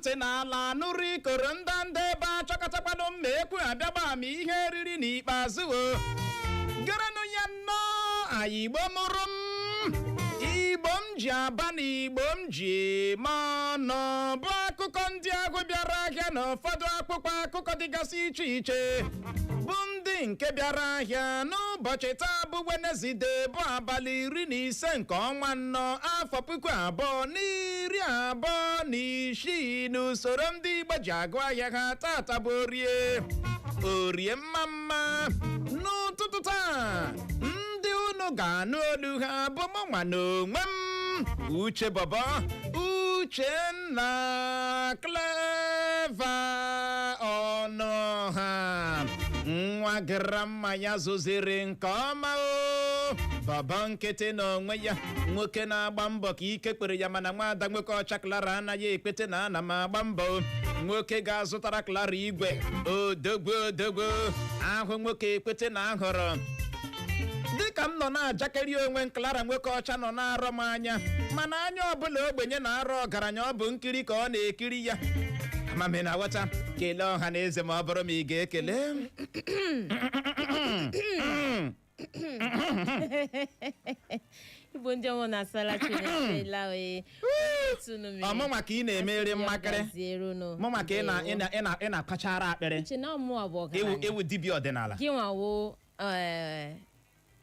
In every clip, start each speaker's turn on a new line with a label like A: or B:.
A: Ntị n'ala nụrụ ikoro ndanda ebe achọkọtakwanụ mma ekwu abịagba m ihe eriri n'ikpeazụ. O gerenụ ya nnọọ anyị. Igbo mụrụ m, Igbo m ji aba na Igbo m ji ma ọnụ, bụ akụkọ ndị ahụ bịara ahịa na ụfọdụ akwụkwọ akụkọ dịgasị iche iche, bụ ndị nke bịara ahịa n'ụbọchị taa bụ Wenezdee, bụ abalị 15 nke ọnwa 4, afọ 2026, n'usoro ndị Igbo ji agụ ahịa ha. Tata bụ Orie, Orie mma mma. N'ụtụtụ taa, ndị unu ga-anụ olu ha bụ mụnwa na onwe m, Uche Bọbọ Uchenna, Clever Ọnụha, nwa grandma ya zụziri nke ọma. O bọbọ nkịtị na onwe ya, nwoke na-agba mbọ ka ike kpere ya, mana nwaada nwoke ọcha Clara anaghị ekpete na ana m agba mbọ. Nwoke ga-azụtara Clara igwe, odogwu odogwu ahụ, nwoke ekpete na ahụrụ. Dịka m nọ na-ajakịrị onwe m, Clara nwoke ọcha nọ na-arọ m anya, mana anya ọbụla ogbenye na-arọ ọgaranya, ọ bụ nkiri ka ọ na-ekiri ya. Amami na aghọta. Kelee ọha na eze ma ọ bụrụ ma ị ga-ekele.
B: Igbo ndị ọnwụ na-asala Chineke wee
A: Ọmụnwa ka ị na-emeri mmakịrị, mụnwa ka ị na-akpachara akpịrị.
B: Uche na ọmụwa bụ
A: ewu
B: ọgaranya.
A: Ewu dibịa ọdịnala.
B: Gị nwawo,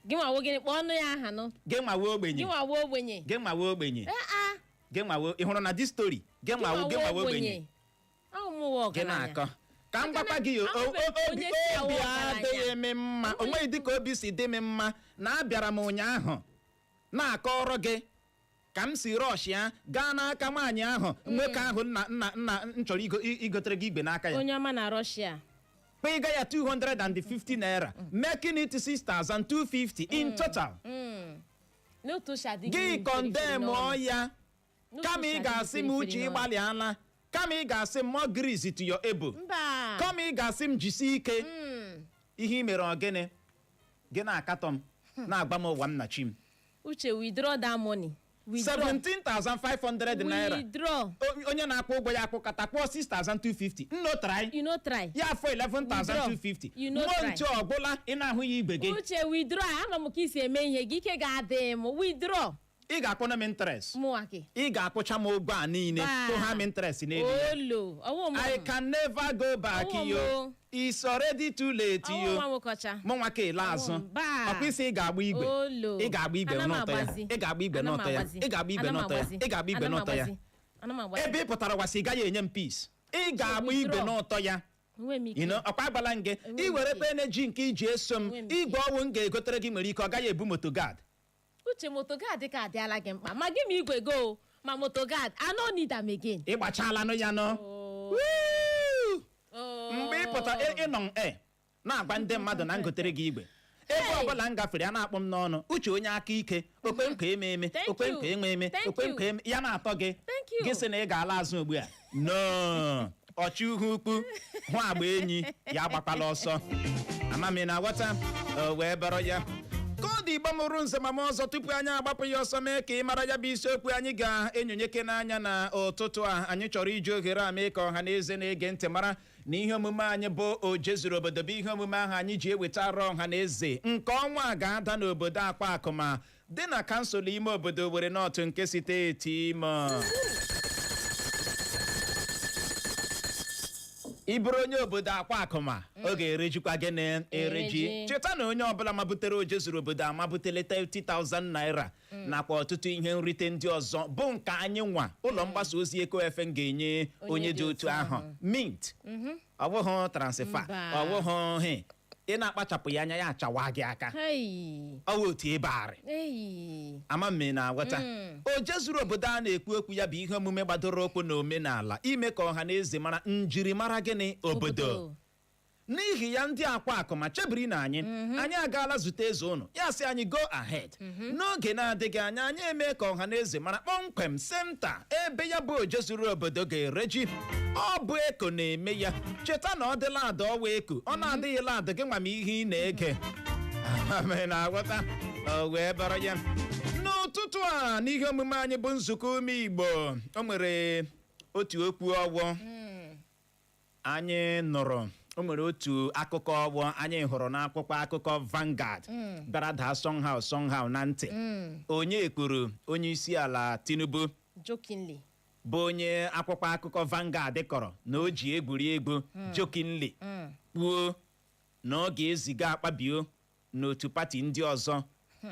B: gị nwawo gịnị? Kpọọ ọnụ ya aha nụ.
A: Gị nwawo ogbenye.
B: Gị nwawo ogbenye.
A: Gị nwawo ogbenye.
B: Ee.
A: Gị nwawo, ị hụrụ na this story, gị nwawo, gị nwawo ogbenye.
B: Ọmụwa
A: Gị
B: ọgaranya.
A: na-akọ ka m gwakwa gị,
B: Ahụbeghị m
A: obi
B: onye si awụ
A: obi
B: ọgaranya.
A: adịghị m mma. O nweghị dịka obi si dị m mma na abịara m ụnyaahụ na-akọrọ gị ka m si rush ya gaa n'aka nwaanyị ahụ, nwoke ahụ nna nna nna m chọrọ igotere gị igwe n'aka ya.
B: Onye ọma na Russia.
A: Payga ya 250 naira, making it 6250 in total.
B: N'otu ụcha adịghị
A: Gị
B: feriferi
A: condemn
B: n'ọnụ.
A: ya.
B: N'otu
A: Kama ị
B: ụcha
A: ga-asị m,
B: adịghị
A: "Uche,
B: feriferi n'ọnụ."
A: ịgbalịala," kama ị ga-asị m, "More grease to your elbow,"
B: Mba.
A: kama ị ga-asị m, "Jisie ike," ihe ị mere ọ gịnị? Gị na-akatọ m, na-agba m ụwa m na chi m.
B: Uche, withdraw that money, withdraw.
A: 17,500 naira.
B: Withdraw.
A: Onye na-akwụ ụgwọ ya akwụkọta kwụọ 6250, no try.
B: You no try.
A: Ya afọ 11,250.
B: You no try.
A: Month ọbụla ị na-ahụ ya igwe gị.
B: Uche, withdraw. Ama m ka isi eme ihe gị, ike ga-adị m. Withdraw.
A: Ị ga-akwụna m interest.
B: Mụnwa gị.
A: Ị ga-akwụcha m ụgwọ a niile.
B: Baa.
A: Tụha m interest n'elu ya.
B: Olo ọwụ m.
A: I can never go back.
B: Ọwụ m
A: Yo,
B: o.
A: it's already too late.
B: Ọwụ
A: Yo,
B: nwa nwoke ọcha.
A: Mụ nwa ka ele azụ.
B: Ọwụ m. Baa.
A: Ọkwa isi ị ga-agba igwe.
B: Olo.
A: Ị ga-agba igwe
B: Ana m
A: n'ụtọ ya.
B: agbazi.
A: Ị ga-agba igwe
B: Ana m
A: n'ụtọ ya.
B: agbazi.
A: Ị ga-agba igwe
B: Ana m
A: n'ụtọ ya.
B: agbazi.
A: Ị ga-agba igwe
B: Ana m
A: n'ụtọ ya.
B: agbazi. Ana m agbazi.
A: Ebe ị pụtara gwasị ị gaghị enye m peace, ị ga-agba igwe
B: Withdraw.
A: n'ụtọ ya.
B: Enwe m ike.
A: You know, ọkwa agbala m gị.
B: Enwe m
A: Ị were
B: ike.
A: energy nke iji eso m,
B: Enwe m ike.
A: igwe ọwụ m ga-egotere gị nwere ike ọ gaghị ebu motogad.
B: Uche, motogad ka adịala gị mkpa, ma gị ma igwe go ma motogad, I no need am again.
A: Ị gbachalanụ ya nọ.
B: Oh.
A: Woo!
B: Oh.
A: Mgbe ị pụta ịnọ na-agwa ndị mmadụ na m gotere gị igwe, ebe
B: Hey!
A: ọbụla m gafere, a na-akpọ m n'ọnụ, "Uche onye aka ike, okwe nkwa eme eme."
B: Thank
A: Okwe
B: you.
A: nkwa enwe eme.
B: Thank
A: Okwe
B: you.
A: nkwa eme ya na-atọ gị.
B: Thank you.
A: Gị sị na ị ga-ala azụ ugbu a. No ọchị uhu ukwu hụ agba enyi ya agbakwala ọsọ. Amami na aghọta. O wee bọrọ ya ka ọ dị. Igbo mụrụ nze ma m ọzọ, tupu anyị agbapụ ya ọsọ mee ka ị mara ya bụ isiokwu anyị ga-enyonyeke n'anya na ụtụtụ a, anyị chọrọ iji ohere a mee ka ọha na eze na-ege ntị mara na ihe omume anyị bụ Oje Zuru Obodo bụ ihe omume ahụ anyị ji ewetara ọha na eze nke ọnwa a ga-ada n'obodo Akpa Akụma dị na kansụl ime obodo Owerri North nke steeti Imo. Ị bụrụ onye obodo Akwa Akụma, ọ ga-erejikwa gịnị? Ereji.
B: Ereji.
A: Cheta na onye ọbụla mabutere Oje Zuru Obodo amabutele 30,000 naira nakwa ọtụtụ ihe nrite ndị ọzọ, bụ nke anyị nwa ụlọ mgbasa ozi Eko FM ga-enye onye dị otu ahụ. Mint, ọ bụghị transfer.
B: Mba.
A: Ọ bụghị he ị na-akpachapụ ya anya ya achawa gị aka.
B: Hey.
A: Ọ wụ otu ebe arị.
B: Hey.
A: Ama mme na-aghọta. Oje Zuru Obodo a na-ekwu okwu ya bụ ihe omume gbadoro okwu na omenala, ime ka ọha na eze mara njirimara gịnị? Obodo. N'ihi ya, ndị Akwa Akụma chebiri na anyị agaala zute eze ụnụ, ya sị anyị go ahead. N'oge na-adịghị anya, anyị eme ka ọha na eze mara kpọmkwem center ebe ya bụ Oje Zuru Obodo ga-ereji. Ọ bụ Eko na-eme ya. Cheta na ọ dịla ada ọwa Eko, ọ na-adịghị ladị gị nwa ma ihe ị na-ege. Amị na-aghọta. O wee bọrọ ya n'ụtụtụ a, n'ihe omume anyị bụ nzukọ ume Igbo, o nwere Otu okwu ọgbọ anyị nụrụ, o nwere otu akụkọ ọgbọ anyị hụrụ n'akwụkwọ akụkọ Vanguard bịara daa somehow somehow na ntị. Onye kwuru? Onye isi ala Tinubu,
B: jokingly,
A: bụ onye akwụkwọ akụkọ Vanguard kọrọ na o ji egwuregwu, jokingly, kwuo na ọ ga-eziga Akpabio n'otu pati ndị ọzọ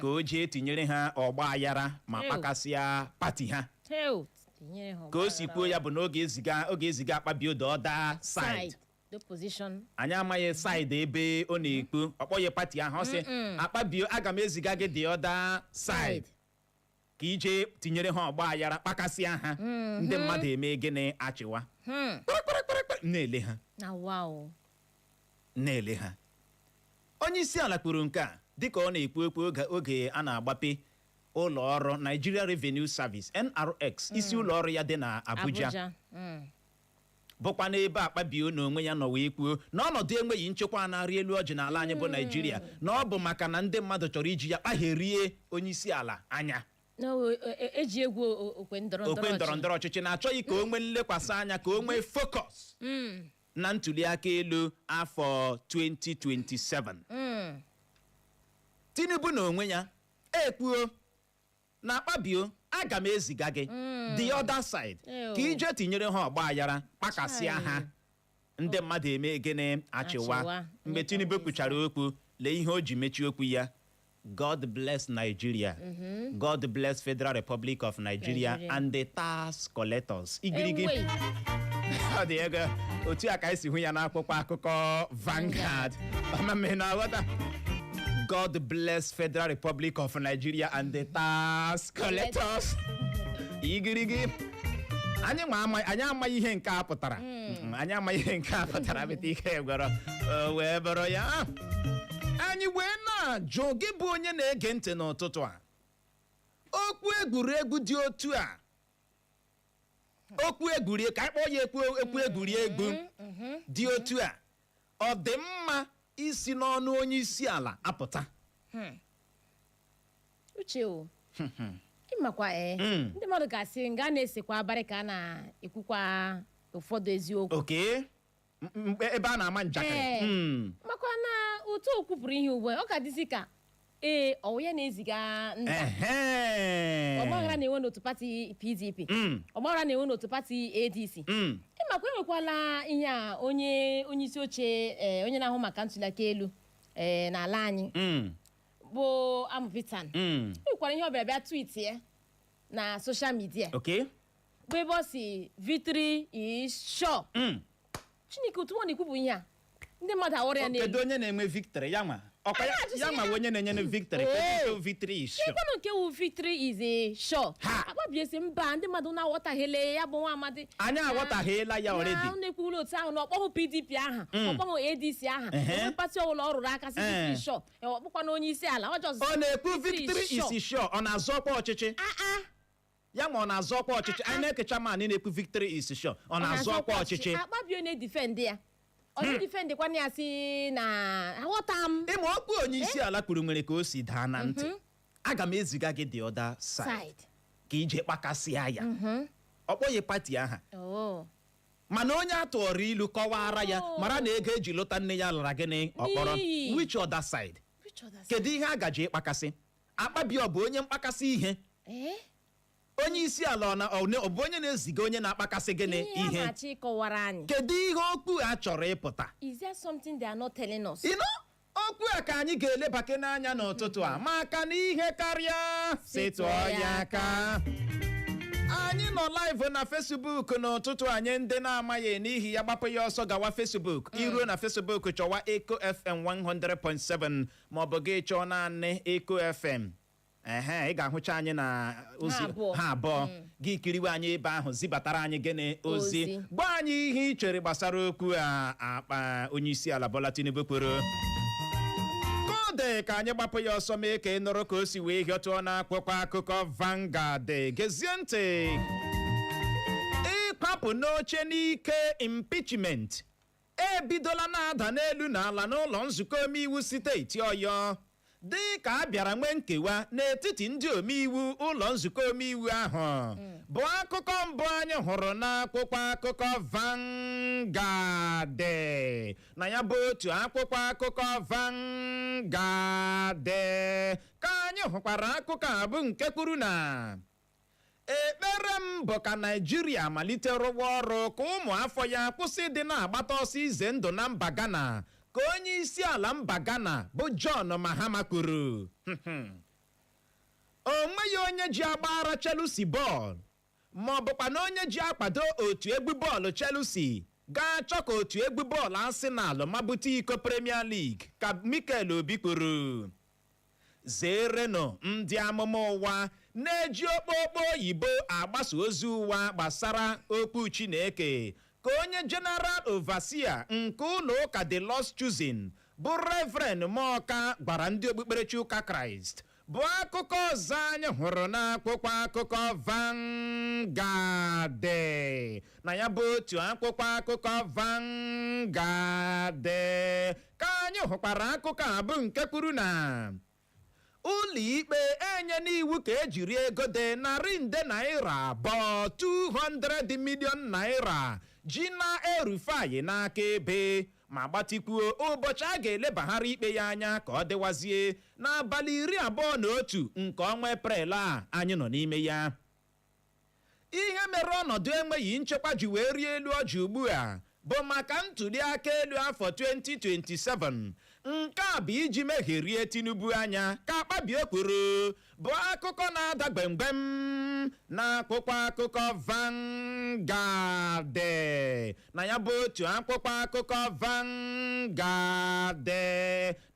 A: ka o jee tinyere ha ọgba aghara ma
B: Ew.
A: kpakasịa pati ha.
B: Hell, tinyere ha.
A: Ka o si kwuo ya bụ na ọ ga-eziga Akpabio the other side.
B: Side, the position.
A: Anyị amaghị side ebe ọ na-ekwu. Ọ kpọghị pati ahụ. Ọ sị, "Akpabio, aga m eziga gị the other side ka ije tinyere ha ọgba aghara, kpakasịa ha, ndị mmadụ eme gịnị? Achịwa." Kpịrịkpịrịkpịrị na-ele ha.
B: Na wow.
A: Na-ele ha. Onye isi ala kwuru nke a dịka ọ na-ekwu okwu oge a na-agbape ụlọ ọrụ Nigeria Revenue Service, NRS, isi ụlọ ọrụ ya dị na Abuja, bụkwa n'ebe Akpabio n'onwe ya nọ wee kwuo na ọnọdụ enweghị nchekwa na-arị elu ọjị n'ala anyị bụ Naijiria, na ọ bụ maka na ndị mmadụ chọrọ iji ya kpagherie onye isi ala anya.
B: Na eji egwu okwe ndọrọ
A: okwe
B: ndọrọ.
A: Ndọrọ ndọrọ ọchịchị na-achọghị ka o nwee nlekwasị anya, ka o nwee focus na ntuli aka elu afọ 2027. Tinubu na onwe ya ekwuo na, "Akpabio, aga m eziga gị the other side
B: Ew.
A: ka ije tinyere ha ọgba aghara, kpakasịa ha, ndị mmadụ eme gịnị? Achịwa."
B: Achịwa.
A: Mgbe Tinubu kwuchara okwu, lee ihe o ji mechie okwu ya: "God bless Nigeria. God bless Federal Republic of Nigeria,
B: Nigeria.
A: and the tax collectors." Igirigi.
B: Enwe.
A: Ọ dị ego. Otu a ka anyị si hụ ya n'akwụkwọ akụkọ Vanguard. Ọmame na aghọta. "God bless Federal Republic of Nigeria and the tax collectors." Igirigi. Anyị nwa ama, anyị amaghị ihe nke a pụtara. Anyị amaghị ihe nke a pụtara. Bete ike gwọrọ o wee bụrụ ya. Anyị wee na-ajụ gị bụ onye na-ege ntị n'ụtụtụ a, okwu egwuregwu dị otu a, okwu egwuregwu, ka anyị kpọọ ya ekwu egwuregwu dị otu a, ọ dị mma isi n'ọnụ onye isi ala apụta?
B: Uche o, ịmakwa ee, ndị mmadụ ga-asị nga na-esekwa abalị ka a na-ekwukwa ụfọdụ eziokwu.
A: Oke ebe a na-ama njakịrị.
B: Ee. Makwa na otu o kwupụrụ ihe ugbu a, ọ ka dịzị ka ee, ọwụ ya na-eziga nta ọgbaghara na-enwe n'otu pati PDP, ọgbaghara na-enwe n'otu pati ADC. Ịmakwa enwekwala ihe a onye isi oche, onye na-ahụ maka ntụliaka elu n'ala anyị, bụ Amupitan, enwekwara ihe ọ bịara bịa tweet ya na social media, bụ ebe ọ si "Victory is sure." Chineke, otu ọ na-ekwu bụ ihe a ndị mmadụ awụrụ ya
A: Kedu
B: n'elu.
A: onye na-enwe victory? Ya nwa ọkwa ya?
B: Anyị ajụsị
A: Ya nwa
B: ya.
A: bụ onye na-enye victory.
B: Oo.
A: Kedu nke victory is sure?
B: Ekwenụ nke wu "Victory is a sure"?
A: Ha!
B: Akpabiesi mba, ndị mmadụ na-aghọtaghịle ya bụ nwa amadi.
A: Anyị aghọtaghịla ya already.
B: Na na-ekwuru otu ahụ na ọkpọhụ PDP aha, ọkpọhụ ADC aha, onwe pati ọbụla ọ rụrụ aka si
A: Eh.
B: "Victory sure." Ọkpọkwa na onye isi ala ọ just
A: Ọ na-ekwu "Victory
B: sure."
A: is sure. Ọ na-azọ ọkwa ọchịchị?
B: Ah, ah.
A: Ya ma ọ na-azọ ọkwa ọchịchị? Anyị na-ekecha ma anyị na-ekwu "Victory is sure." Ọ na-azọ ọkwa ọchịchị?
B: Akpabio na-edefend ya, ọ na-edefendkwana ya si na aghọta m.
A: Ịma okwu onye isi ala kwuru nwere ka o si daa na ntị: "Aga m eziga gị the other side
B: side
A: ka ije kpakasịa ya." Ọ kpọghị pati aha,
B: Oh.
A: mana onye a tụọrọ ilu kọwara ya
B: Oh.
A: mara na ego eji lụta nne ya lara gịnị? Ọkpọrọ.
B: N'iyi.
A: Which other side?
B: Which other side?
A: Kedu ihe a gaji ịkpakasị? Akpabio ọ bụ onye mkpakasị ihe?
B: Eh?
A: Onye isi ala ọ bụ onye na-eziga onye na-akpakasị gịnị?
B: Ihe ha
A: Ihe
B: na-achọ ịkọwara anyị.
A: Kedu ihe okwu a chọrọ ịpụta?
B: Is there something they are not telling us?
A: Ịnụ okwu a ka anyị ga-elebake n'anya n'ụtụtụ a, maka na ihe karịa si tụọ ya aka. Anyị nọ live na Facebook n'ụtụtụ. Anyị ndị na-amaghị n'ihi ya, gbapụ ya ọsọ gawa Facebook. Iruo na Facebook, chọwa Eco FM 100.7 maọbụ gị chọọ naanị Eco FM. Ehe, ị ga-ahụcha anyị na ozi.
B: Ha abụọ.
A: Ha abụọ. Gị kiriwe anyị ebe ahụ, zibatara anyị gịnị? Ozi.
B: Ozi.
A: Gwa anyị ihe ị chere gbasara okwu a akpa onye isi ala Bola Tinubu kwuru. Kóde ka anyị gbapụ ya ọsọ mee ka ị nụrụ ka o si wee hịọtụọ n'akwụkwọ akụkọ Vanguard. Gezie ntị. Ịkwapụ n'oche n'ike, impeachment, ebidola na-ada n'elu n'ala n'ụlọ nzukọ omeiwu steeti Ọyọ. Dị ka a bịara nwee nkewa n'etiti ndị omeiwu ụlọ nzukọ omeiwu ahụ, bụ akụkọ mbụ anyị hụrụ n'akwụkwọ akụkọ Vanguard. Na ya bụ otu akwụkwọ akụkọ Vanguard ka anyị hụkwara akụkọ a, bụ nke kwuru na ekpere m bụ ka Naijiria malite rụwa ọrụ, ka ụmụ afọ ya kwụsị ịdị na-agbata ọsọ ize ndụ na mba Ghana, ka onye isi ala mba Ghana bụ John Mahama kwuru. O nweghị onye ji agbara Chelsea bọọlụ, ma ọ bụkwa na onye ji akwado otu egwu bọọlụ Chelsea ga-achọ ka otu egwu bọọlụ Arsenal mabute iko Premier League, ka Mikel Obi kwuru. Zeerenụ ndị amụma ụwa na-eji okpokpo oyibo agbasa ozi ụwa gbasara okwu Chineke, ka onye General Overseer nke ụlọ ụka The Lord's Chosen bụ Reverend Muoka gwara ndị okpukperechi ụka Kraịst, bụ akụkọ ọzọ anyị hụrụ n'akwụkwọ akụkọ Vanguard. Na ya bụ otu akwụkwọ akụkọ Vanguard ka anyị hụkwara akụkọ a, bụ nke kwuru na ụlọ ikpe enye n'iwu ka ejiri ego dị narị nde naira 2, 200 million naira, ji na El-Rufai n'aka ebe, ma gbatikwuo ụbọchị a ga-elebagharị ikpe ya anya ka ọ dịwazie n'abalị 21 nke ọnwa Eprel a anyị nọ n'ime ya. Ihe mere ọnọdụ enweghị nchekwa ji wee rie elu ọjị ugbu a bụ maka ntuli aka elu afọ 2027. Nke a bụ iji megherie Tinubu anya, ka Akpabio kwuru, bụ akụkọ na-ada gbemgbem n'akwụkwọ akụkọ Vanguard. Na ya bụ otu akwụkwọ akụkọ Vanguard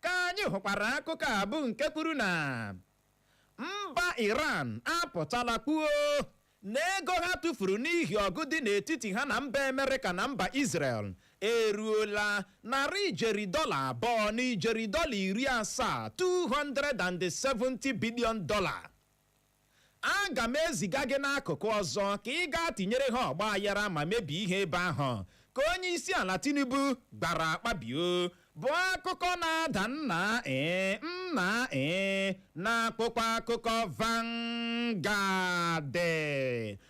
A: ka anyị hụkwara akụkọ a, bụ nke kwuru na mba Iran apụtala kwuo na ego ha tụfuru n'ihi ọgụ dị n'etiti ha na mba Amerịka na mba Israel eruola narị ijeri dọla 2 na ijeri dọla 70, 270 billion dollar. Aga m eziga gị n'akụkụ ọzọ ka ị gaa tinyere ha ọgba aghara ma mebie ihe ebe ahụ, ka onye isi ala Tinubu gbara Akpabio, bụ akụkọ na-ada nna ee nna ee n'akwụkwọ akụkọ Vanguard.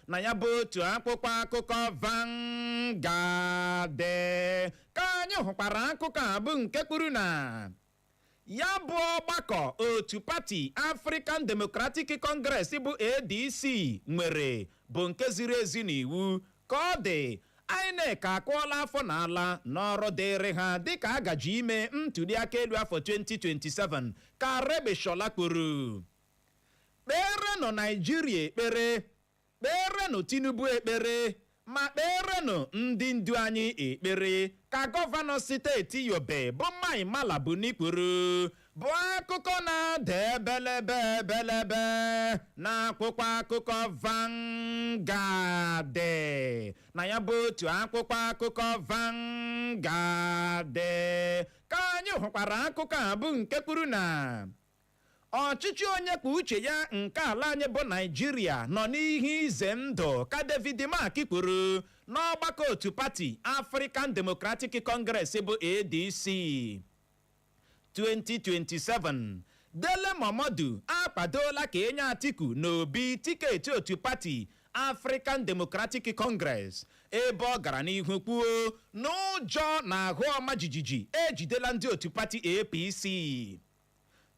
A: Na ya bụ otu akwụkwọ akụkọ Vanguard ka anyị hụkwara akụkọ a, bụ nke kwuru na ya bụ ọgbakọ otu pati African Democratic Congress bụ ADC nwere bụ nke ziri ezi n'iwu. Ka ọ dị, INEC akụọla afọ n'ala n'ọrụ dịịrị ha dịka a gaji ime ntuli aka elu afọ 2027, ka Aregbesola kwuru. Kperenụ Naijiria ekpere, kperenụ Tinubu ekpere, ma kperenụ ndị ndu anyị ekpere, ka gọvanọ steeti Yobe bụ Mai Mala Buni kwuru, bụ akụkọ na-ada ebelebe ebelebe n'akwụkwọ akụkọ Vanguard. Na ya bụ otu akwụkwọ akụkọ Vanguard ka anyị hụkwara akụkọ a, bụ nke kwuru na ọchịchị onye kwuo uche ya nke ala anyị bụ Naijiria nọ n'ihe ize ndụ, ka David Mark kwuru n'ọgbakọ otu pati African Democratic Congress bụ ADC. 2027, Dele Momodu akwadola ka enye Atiku na Obi tiketi otu pati African Democratic Congress, ebe ọ gara n'ihu kwuo n'ụjọ na ahụ ọma jijiji ejidela ndị otu pati APC.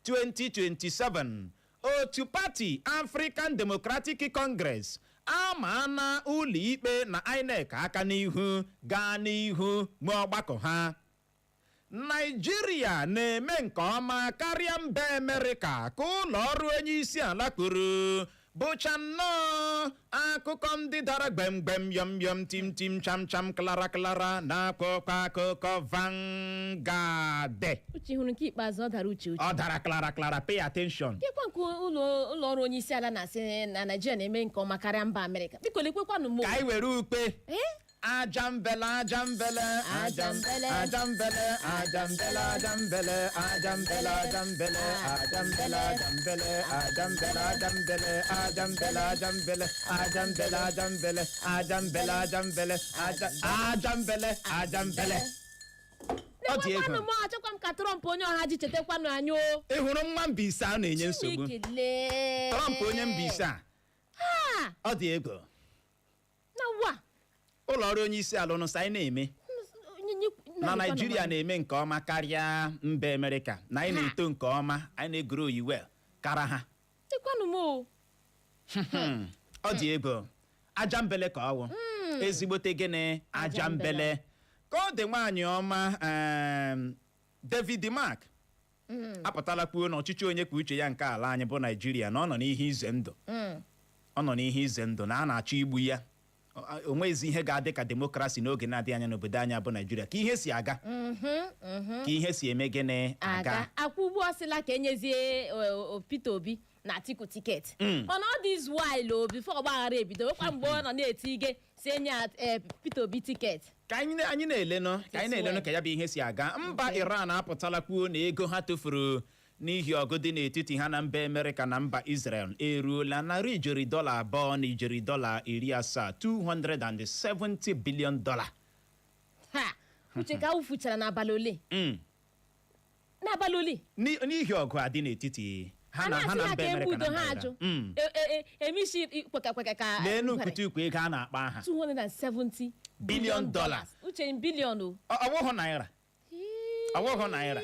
A: 2027, otu pati African Democratic Congress amaana ụlọikpe na INEC aka n'ihu gaa n'ihu nwee ọgbakọ ha. Naijiria na-eme nke ọma karịa mba Amerịka, ka ụlọ ọrụ onye isi ala kwuru, bụcha nnọọ akụkọ ndị dara gbemgbem, yọm yọm, tim tim, cham cham, klara klara na akwụkwọ akụkọ Vanguard.
B: Uche, hụrụ nke ikpeazụ, ọ dara uche, uche.
A: Ọ dara klara klara. Pay attention.
B: Kekwa nke ụlọ ọrụ onye isi ala na-asị na Naijiria na-eme nke ọma karịa mba Amerịka, biko lekwekwanụ m.
A: Ka anyị were ukpe.
B: Ee.
A: Ajambele, ajambele,
B: Ajambele.
A: Ajambele, ajambele, ajambele, ajambele, ajambele, ajambele, ajambele, ajambele, ajambele, ajambele, ajambele, ajambele, ajambele, ajambele, ajambele, ajambele, ajambele. Ọ dị egwu.
B: Lekwekwanụ m, achọkwa m. ka Trump onye ọha ji chetakwanụ anyị o.
A: Ị hụrụ nwa Mbaise a na-enye nsogbu?
B: Chineke, lee.
A: Trump onye Mbaise a, ọ dị ego.
B: Na wa.
A: Ụlọ ọrụ onye isi ala ụnụ sị anyị na-eme na Naijiria na-eme nke ọma karịa mba Amerịka, na anyị na-eto nke ọma, anyị na-egoro oyiwe kara ha.
B: Chekwanụ m o.
A: Ọ dị ego, aja mbele ka ọ wụ, ezigbote gịnị, aja mbele ka ọ dị. Nwaanyị ọma, David Mark apụtala kwuo na ọchịchị onye kwuo uche ya nke ala anyị bụ Naijiria, na ọ nọ n'ihe ize ndụ. Ọ nọ n'ihe ize ndụ na a na-achọ igbu ya. O nweghịzi ihe ga-adị ka democracy n'oge na-adịghị anya n'obodo anyị bụ Naijiria, ka ihe si aga, ka ihe si eme gịnị aga.
B: Aga akwụ ugbu ọsịla ka enyezie Peter Obi na Atiku ticket, mana ọ dị while o before ọgbaghara ebido, nwekwa mgbe ọ nọ na-eti ige si enye Peter Obi ticket.
A: Ka anyị na-elenụ, ka anyị na-elenụ ka ya bụ ihe si aga. Mba Iran apụtala kwuo na ego ha tụfuru n'ihi ọgụ dị n'etiti ha na mba Amerịka na mba Israel eruola $270 $270 billion.
B: Ha uche ka awụfuchara n'abalị ole? N'abalị ole?
A: N'ihi ọgụ a dị n'etiti ha
B: a
A: na ha
B: na-asị
A: na
B: ha
A: mba
B: ka
A: Amerịka
B: egbu
A: na
B: udo
A: mba
B: ha
A: Iran.
B: ajụ. Emisi kweka ka
A: N'elu nkwute ukwu ego a na-akpa aha
B: 270
A: billion dollars.
B: Uche, billion o.
A: Ọ bụghị naira, ọ bụghị naira.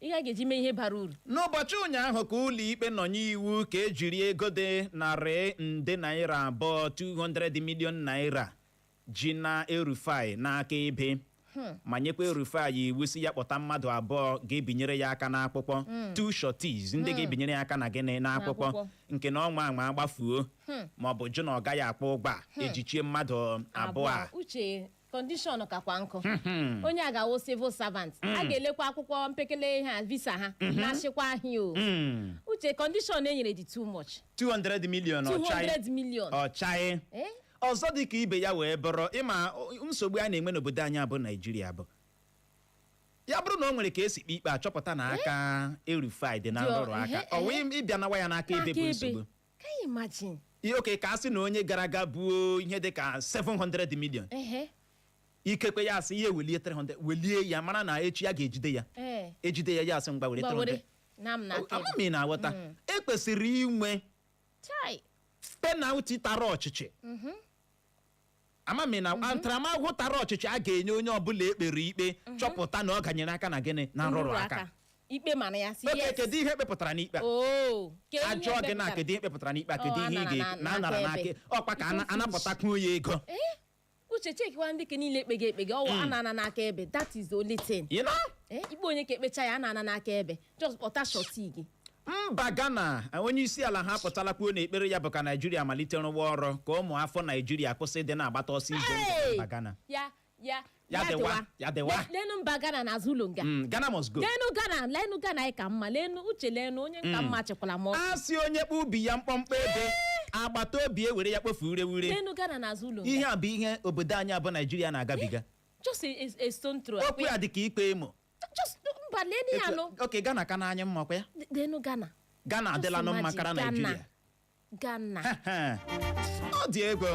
B: Ihe a ga-eji mee ihe bara uru.
A: N'ụbọchị ụnyaahụ ka ụlọ ikpe nọ n'iwu ka ejiri ego dị ₦200 nde, 200 million naira, ji na El-Rufai n'aka ebe, ma nyekwa El-Rufai iwu si ya kpọta mmadụ abụọ ga-ebinyere ya aka n'akwụkwọ, two sureties, ndị ga-ebinyere ya aka na gịnị, n'akwụkwọ.
B: N'akwụkwọ.
A: Nke na ọnwa anwa agbafuo ma ọ bụ jụ na ọ gaghị akwụ ụgwọ a, ejichie mmadụ abụọ a.
B: Uche, condition kakwa nkụ. Onye a ga-awụ civil servant, a ga-elekwa akwụkwọ mpekele ihe a, visa ha na-achịkwa ahịa o. Uche, condition e nyere dị too much.
A: 200 million ọchaghị.
B: 200 million.
A: Ọchaghị.
B: Eh?
A: Ọzọ dị ka ibe ya wee bụrụ, ịma nsogbu a na-enwe n'obodo anyị bụ Naijiria bụ ya bụrụ na o nwere ka esi kpe ikpe achọpụta na aka El-Rufai dị na nrụrụ aka, ọ wee ịbịa nawa ya n'aka ebe bụ
B: N'aka
A: nsogbu.
B: Can you imagine?
A: Ihe oke ka a sị na onye gara aga buo ihe dị ka 700 million, ikekwe ya asị ya ewelie 300, welie ya, mara na echi ya ga-ejide ya. Ejide ya, ya asị mgba were
B: Gba
A: 300.
B: were na m n'aka
A: Ama m ị na-aghọta. Ekwesịrị inwe
B: Chai.
A: penalty tara ọchịchị. Ama m na ntaramahụhụ tara ọchịchị a ga-enye onye ọbụla ekpere ikpe chọpụta na ọ ganyere aka na gịnị, na nrụrụ aka.
B: Ikpe mara ya si
A: Oke.
B: yes.
A: Kedu ihe ekpepụtara n'ikpe a?
B: Oh, ke ihe
A: Ajụọ gị na
B: ekpepụtara?
A: kedu ihe ekpepụtara n'ikpe a, kedu
B: Oh,
A: ihe ị
B: anara
A: ga na anara
B: n'aka
A: n'aka
B: ebe.
A: ọkwa ka anapụtakwuo ya ego.
B: Eh? Uche, chekwa ndị ke niile ekpege ekpege ọwụ a na-ana n'aka ebe. That is the only thing.
A: You know?
B: Eh, ikpe onye ka ekpecha ya, a na-ana n'aka ebe, just kpọta surety gị.
A: Mba Ghana, onye isi ala ha apụtala kwuo na ekpere ya bụ ka Naijiria malite rụwa ọrụ, ka ụmụ afọ Naijiria kwụsị ịdị na-agbata ọsọ ize ndụ na
B: Hey!
A: mba Ghana.
B: Ya ya.
A: Ya dịwa, ya dịwa.
B: Lenu mba Ghana n'azụ ụlọ nga.
A: Ghana must go.
B: Lenu Ghana, lenu Ghana, anyị ka mma. Lenu uche, lenu onye nka mma chekwala m ọkụ.
A: A sị onye kpụ ubi ya mkpọmkpọ ebe, agbata obi ewere ya kpofu ureure.
B: Lenu Ghana n'azụ ụlọ nga.
A: Ihe a bụ ihe obodo anyị abụ Naijiria na-agabiga.
B: Just a stone throw.
A: Okwu ya dị ka ikpe emo.
B: Just mba, lenu ya nụ.
A: Oke Ghana ka n'anya mma kwa ya.
B: Lenu Ghana.
A: Ghana adịla nụ mma
B: Imagine,
A: kara
B: Ghana.
A: Naijiria.
B: Ghana.
A: Ọ dị ego.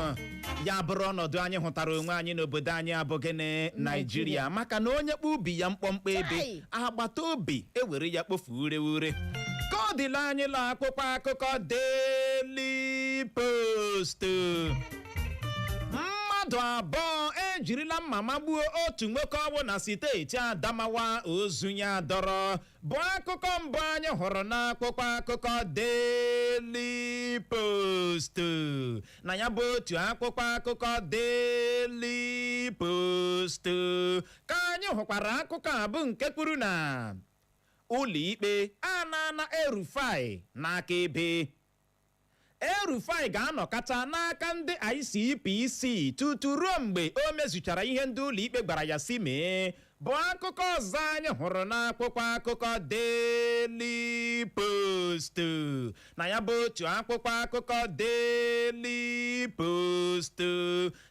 A: Ya bụrụ ọnọdụ anyị hụtara onwe anyị n'obodo anyị abụghị na Naijiria, maka na onye kpụ ubi ya mkpọmkpọ ebe,
B: Chai!
A: agbata obi ewere ya kpofu ureure. Ka ọ dịla anyị la akwụkwọ akụkọ Daily Post, mmadụ abụọ ejirila mma magbuo otu nwoke ọwụ na steeti Adamawa, ozu ya dọrọ, bụ akụkọ mbụ anyị hụrụ n'akwụkwọ akụkọ Daily Post. Na ya bụ otu akwụkwọ akụkọ Daily Post ka anyị hụkwara akụkọ a bụ nke kwuru na ụlọikpe anana El-Rufai n'aka ebe. El-Rufai ga-anọkọta n'aka ndị ICPC tutu ruo mgbe o mezuchara ihe ndị ụlọikpe gwara ya si mee, bụ akụkọ ọzọ anyị hụrụ n'akwụkwọ akụkọ Daily Post. Na ya bụ otu akwụkwọ akụkọ Daily Post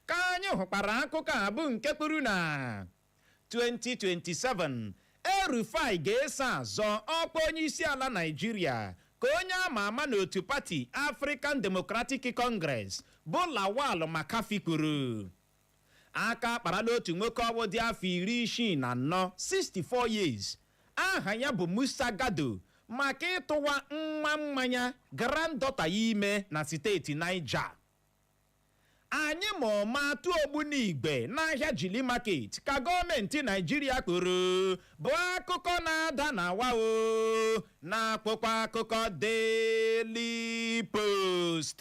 A: ka anyị hụkwara akụkọ a bụ nke kwuru na 2027 El-Rufai ga-eso azọ ọkwa onye isi ala Naịjirịa, ka onye ama ama n'otu pati African Democratic Congress bụ Lawal Makafi kwuru. Aka akparala otu nwoke ọwụ dị afọ 64, 64 years. Aha ya bụ Musa Gado, maka ịtụwa nwa mmanya, granddaughter ya, ime na steeti Niger. Anyị ma ọma tụọ ogbunigwe n'ahịa Jili Market, ka gọọmenti Naijiria kwuru, bụ akụkọ na-ada na wao na akwụkwọ akụkọ Daily Post.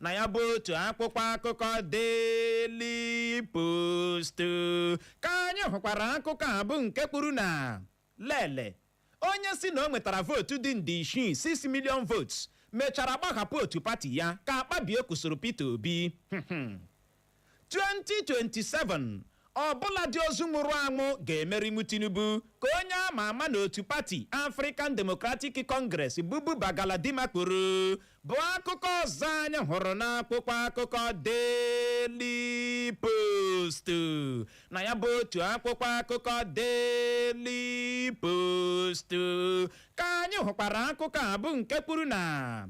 A: Na ya bụ otu akwụkwọ akụkọ Daily Post ka anyị hụkwara akụkọ a, bụ nke kwuru na lele onye si na o nwetara vootu dị nde 6, 6 million votes, mechara gbahapụ otu pati ya, ka Akpabio kwụsịrị Peter Obi. 2027 ọbụla dị, ozu nwụrụ anwụ ga-emerinwu Tinubu, ka onye ama ama n'otu pati African Democratic Congress bụ Buba Galadima kwuru, bụ akụkọ ọzọ anyị hụrụ n'akwụkwọ akụkọ Daily Post. Na ya bụ otu akwụkwọ akụkọ Daily Post ka anyị hụkwara akụkọ a, bụ nke kwuru na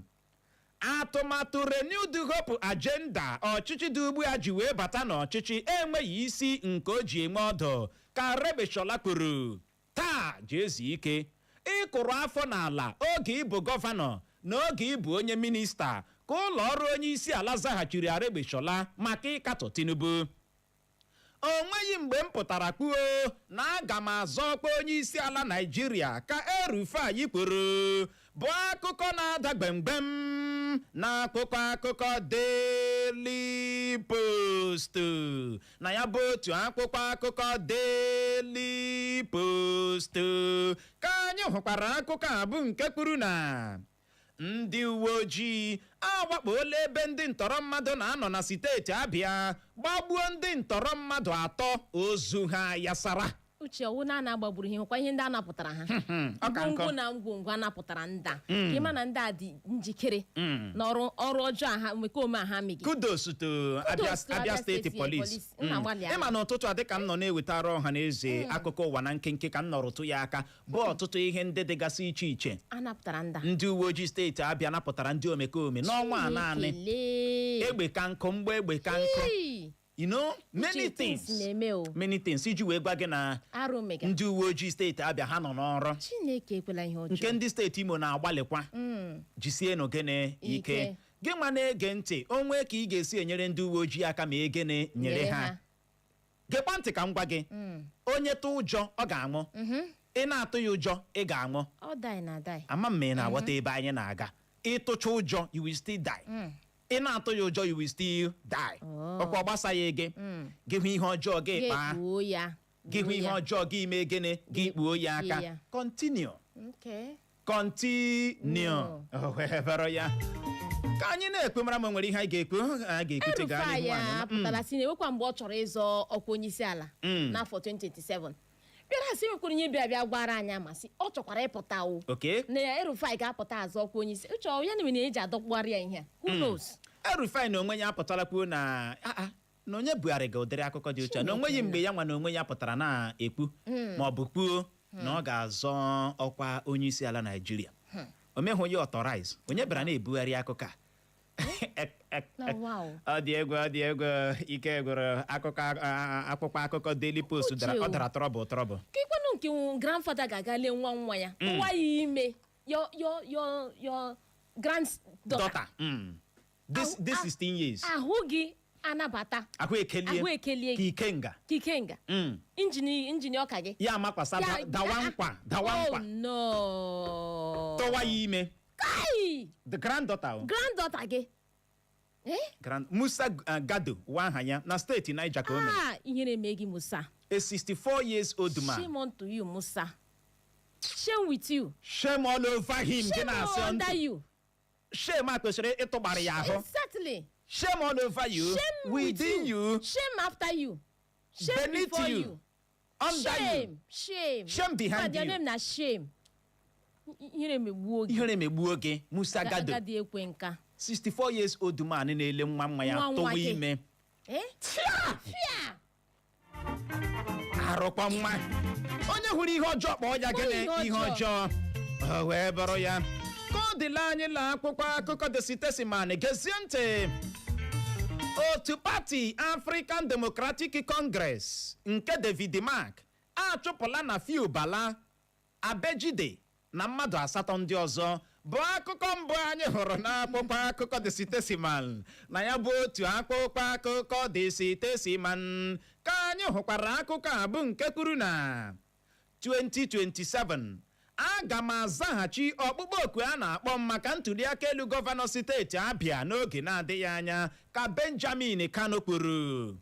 A: atụmatụ Renewed Hope Agenda ọchịchị dị ugbu a ji wee bata n'ọchịchị enweghị isi nke o ji enwe ọdụ, ka Aregbesola kwuru. Taa ji ezu ike ịkụrụ afọ n'ala oge ịbụ gọvanọ na oge ịbụ onye minista, ka ụlọ ọrụ onye isi ala zaghachiri Aregbesola maka ịkatọ Tinubu. O nweghị mgbe m pụtara kwuo na aga m azọ ọkwa onye isi ala Naijiria, ka El-Rufai kwuru, bụ akụkọ na-ada gbemgbem na akwụkwọ akụkọ Daily Post. Na ya bụ otu akwụkwọ akụkọ Daily Post ka anyị hụkwara akụkọ a, bụ nke kwuru na ndị uwe ojii awakpola ebe ndị ntọrọ mmadụ na-anọ na steeti Abịa, gbagbuo ndị ntọrọ mmadụ atọ, ozu ha yasara.
B: Uche, ọwụ na a na-agbagburu ihe, nwekwa ihe ndị a napụtara ha.
A: Ọ ka nkọ.
B: Ngwongwo na ngwongwo a napụtara nda, ka ịma na ndị a dị njikere n'ọrụ ọrụ ọjọọ a ha omekome a ha megi.
A: Kudos to Abia,
B: Kudos to
A: Abia
B: Abia
A: State
B: State
A: Police.
B: Police. Nna, gbalịa.
A: Ịma na ụtụtụ a, dịka m nọ na-ewetara ọha na eze akụkọ ụwa na nkenke, ka m nọrọ tụ ya aka, bụ ọtụtụ ihe ndị dịgasị iche iche
B: a napụtara nda.
A: Ndị uwe ojii steeti Abịa napụtara ndị omekome n'ọnwa a naanị.
B: Chineke.
A: Egbe ka nkụ, mgbe egbe ka nkụ.
B: Hey!
A: Many
B: Uche, things
A: things
B: na-eme o.
A: Many things iji wee gwa gị na
B: Arụ mega.
A: ndị uwe ojii steeti Abịa, ha nọ n'ọrụ.
B: Chineke ekwela ihe ọjọọ.
A: Nke ndị steeti Imo na-agbalịkwa, jisienụ gịnị ike.
B: Ike.
A: Gị nwa na-ege ntị, onwe ka ị ga-esi enyere ndị uwe ojii aka, ma egene nyere ha. Gekwa ntị ka m gwa gị, onye tụ ụjọ, ọ ga-anwụ. Ị na-atụ ya ụjọ, ị ga-anwụ.
B: Ọ die na die.
A: Ama m ma ị na-aghọta ebe anyị na-aga. Ịtụcha ụjọ, you will still die. Ị na-atụ ya ụjọ, you will still die.
B: Oh.
A: Ọkwa gbasaghị gị. Gị hụ ihe ọjọọ, gị
B: Gị
A: kpaa.
B: kpuo ya.
A: Gị hụ
B: Gbuo
A: ihe
B: ya.
A: ọjọọ, gị mee gịnị? Gị kpuo ya
B: Kpuchie
A: aka.
B: ya.
A: Continue.
B: Okay.
A: Continue. O wee bụrụ ya ka anyị na-ekwe, mara ma o nwere ihe anyị ga-ekwu, anyị ga-ekwute gaa
B: El-Rufai
A: n'ihu anyị.
B: apụtala si na enwekwa mgbe ọ chọrọ ịzọ ọkwa onye isi ala n'afọ 2027. Bịara sị nwekwara ihe bịa bịa gwara anyị, amasị ọ chọkwara ịpụta o. Na El-Rufai ga-apụta azọ ọkwa onye isi. Uche, ọ ya na mere eji adọkpụgharị ya ihe a, who knows?
A: El-Rufai na onwe ya apụtala kwuo na ah, ah, na onye bugharị ga ụdịrị akụkọ dị otu a, na onweghị mgbe ya nwa na onwe ya pụtara na-ekwu ma ọ bụ kwuo na ọ ga-azọ ọkwa onye isi ala Naijiria. O meghị onye authorize, onye bịara na-ebugharị akụkọ a.
B: Na wow.
A: Ọ dị egwu, ọ dị egwu. Ike gwụrụ. Akụkọ akwụkwọ akụkọ Daily Post dara.
B: Uche o.
A: Ọ dara trouble, trouble.
B: Ka ikwenụ nke grandfather ga-aga lee nwa nwa ya, tụwa ya ime, your granddaughter.
A: Daughter. This this 16 years.
B: Ahụ gị anabata.
A: Ahụ ekelie.
B: Ahụ ekelie
A: ka
B: gị.
A: Ikenga.
B: Ka ikenga. Injin ọka gị.
A: Ya amakwasa dawa nkwa, dawa
B: Oh
A: nkwa.
B: no.
A: Tọwa ya ime.
B: Kai!
A: The granddaughter o.
B: Granddaughter gị. Eh?
A: Grand Musa Gado wa aha ya, na steeti Niger ka o mere.
B: Ah, ihere eme gị, Musa.
A: A 64 years old man.
B: Shame unto you, Musa. Shame with you.
A: Shame all over him. Gị
B: Shame
A: na-asị
B: under
A: ntụ
B: you.
A: Shame a kwesịrị ịtụgbara ya ahụ.
B: Exactly.
A: Shame all over you.
B: Shame with
A: within you.
B: Shame after you. Shame
A: Beneath
B: before
A: you.
B: you.
A: Under you.
B: Shame. Shame.
A: Shame behind
B: Your
A: you.
B: name na shame. Ihere megbuo gị.
A: Ihere megbuo gị, Musa Gado.
B: Agadi ekwe nka.
A: 64 years old man na-ele nwa nwa ya
B: Nwa nwa
A: tụwa
B: gị.
A: ime.
B: Eh?
A: Tia!
B: Fia!
A: Arụkwa nwa onye hụrụ ihe ọjọọ, kpọọ ya gịnị?
B: Ihe
A: Ihe
B: ọjọọ.
A: ọjọọ. O wee bụrụ ya ka ọ dịla anyị la akwụkwọ akụkọ The Statesman. Gezie ntị, otu pati African Democratic Congress nke David Mark achụpụla na Fiu Bala. Abejide na mmadụ asatọ ndị ọzọ bụ akụkọ mbụ anyị hụrụ n'akwụkwọ akụkọ The Statesman. Na ya bụ otu akwụkwọ akụkọ The Statesman ka anyị hụkwara akụkọ a bụ nke kwuru na 2027 aga m azaghachi ọkpụkpọ oku a na-akpọ m maka ntụliaka elu gọvanọ steeti Abịa n'oge na-adịghị anya, ka Benjamin Kano kwuru.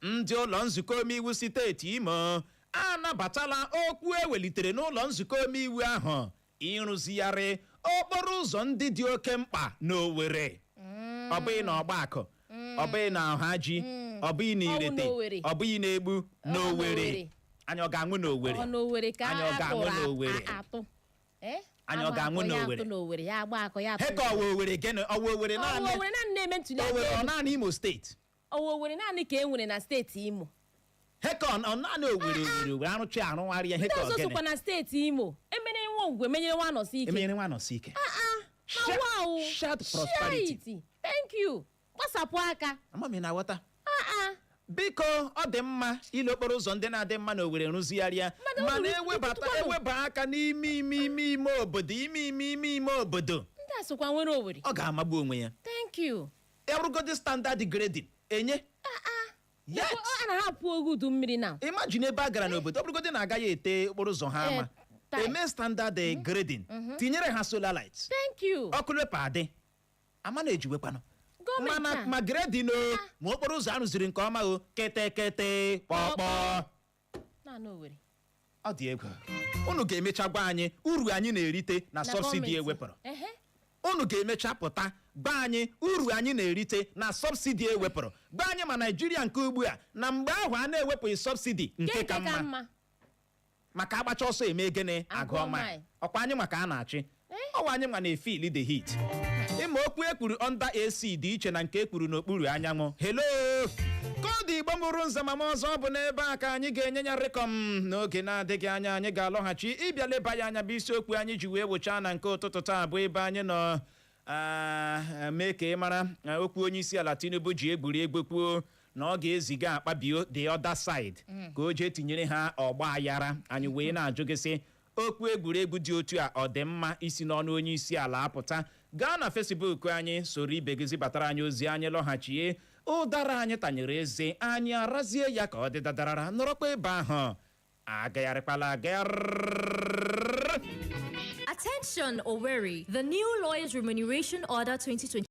A: Ndị ụlọ nzukọ omeiwu steeti Imo anabatala okwu ewelitere n'ụlọ nzukọ omeiwu ahụ ịrụzigharị okporo ụzọ ndị dị oke mkpa n'Owerri. Ọ bụghị na Ọgbakụ, ọ bụghị na Ọhaji, ọ bụghị na
B: Ọ bụ
A: Irete,
B: n'Owerri.
A: ọ bụghị na Egbu, n'Owerri.
B: n'Owerri.
A: Anyị ọ ga-anwụ n'Owerri?
B: Ọ n'Owerri ka
A: Anyị ọ
B: a
A: ga-anwụ
B: tụrụ
A: n'Owerri?
B: atụ. Eh?
A: Anyị ọ
B: Agba
A: ga-anwụ
B: akụ ya
A: n'Owerri?
B: atụ n'Owerri, ya agba akụ ya atụ.
A: Heka ọwa Owerri gịnị? Ọwa Owerri
B: Ọwa
A: naanị?
B: Owerri naanị na-eme ntuli aka
A: Owerri ọ
B: elu.
A: naanị Imo steeti?
B: Ọwa Owerri naanị ka e nwere na steeti Imo.
A: Heka ọ naanị Owerri, Owerri, Owerri arụcha arụgharị ya
B: Ndị
A: heka
B: ọzọ
A: ọ gịnị?
B: sokwa na steeti Imo. Emere nwa ngwe menyere nwa nọsi ike.
A: Emenyere nwa nọsi ike.
B: Ah, na wow.
A: Shared prosperity.
B: Share it. Thank you. Gbasapụ aka.
A: Ama m ị na-aghọta.
B: Ah ah.
A: Biko, ọ dị mma ile okporo ụzọ ndị na-adị mma na Owerri rụzigharịa,
B: Mana
A: mana
B: unu
A: ewebata
B: rụtụkwanụ.
A: eweba aka n'ime ime ime ime obodo, ime ime ime ime obodo.
B: Ndị a sokwa nwere Owerri.
A: Ọ ga-amagbu onwe ya.
B: Thank you.
A: Erugodi standard grading enye. Yes.
B: A na-ahapụ oge udu mmiri na.
A: Imagine ebe a gara n'obodo, ọ bụrụgodị na agaghị ete okporo ụzọ ha ama,
B: tile.
A: eme standard grading, tinyere ha solar lights,
B: Thank you.
A: ọkụ NEPA adị ama na-ejiwekwanụ.
B: Gọọmenti
A: mana
B: a.
A: Ma grading o, ma okporo ụzọ arụziri nke ọma o, kete kpọkpọ.
B: Naanị Owerri.
A: Ọ dị egwu. Unu ga-emecha gwa anyị uru anyị na-erite na
B: Na
A: subsidy
B: gọọmenti.
A: ewepụrụ.
B: Ehe.
A: Unu ga-emecha pụta gwa anyị uru anyị na-erite na subsidy ewepụrụ. Gwa anyị ma Naijiria nke ugbu a na mgbe ahụ a na-ewepụghị subsidy, nke ka mma.
B: Mma.
A: Maka agbacha ọsọ eme gịnị? Agụọ
B: Agụọ
A: mile.
B: mile.
A: Ọkwa anyị maka a na-achị, ọwa anyị nwa na-efeel the heat. Ịma okwu ekwuru under AC dị iche na nke ekwuru n'okpuru anyanwụ. Hello, koodu Igbo mụrụ nze mama ọzọ bụ n'ebe a ka anyị ga-enye ya rịkọm. N'oge na-adịghị anya anyị ga-alọghachi ịbịa leba ya anya, bụ isiokwu anyị ji wee wụchaa na nke ụtụtụ taa, bụ ebe anyị nọ mee ka ị mara okwu onye isi ala Tinubu ji egwuregwu kwuo na ọ ga-eziga Akpabio the other side ka o jee tinyere ha ọgba aghara. Anyị wee na-ajụ gị sị, okwu egwuregwu dị otu a ọ dị mma isi n'ọnụ onye isi ala apụta? Gaa na Facebook anyị soro ibe gị zibatara anyị ozi. Anyị lọghachie, ụdara anyị tanyere eze anyị arazie ya ka ọ dị dadarara. Nọrọkwa ebe ahụ, agagharịkwala agagharị.
C: Attention, Owerri. The new Lawyers Remuneration Order 2025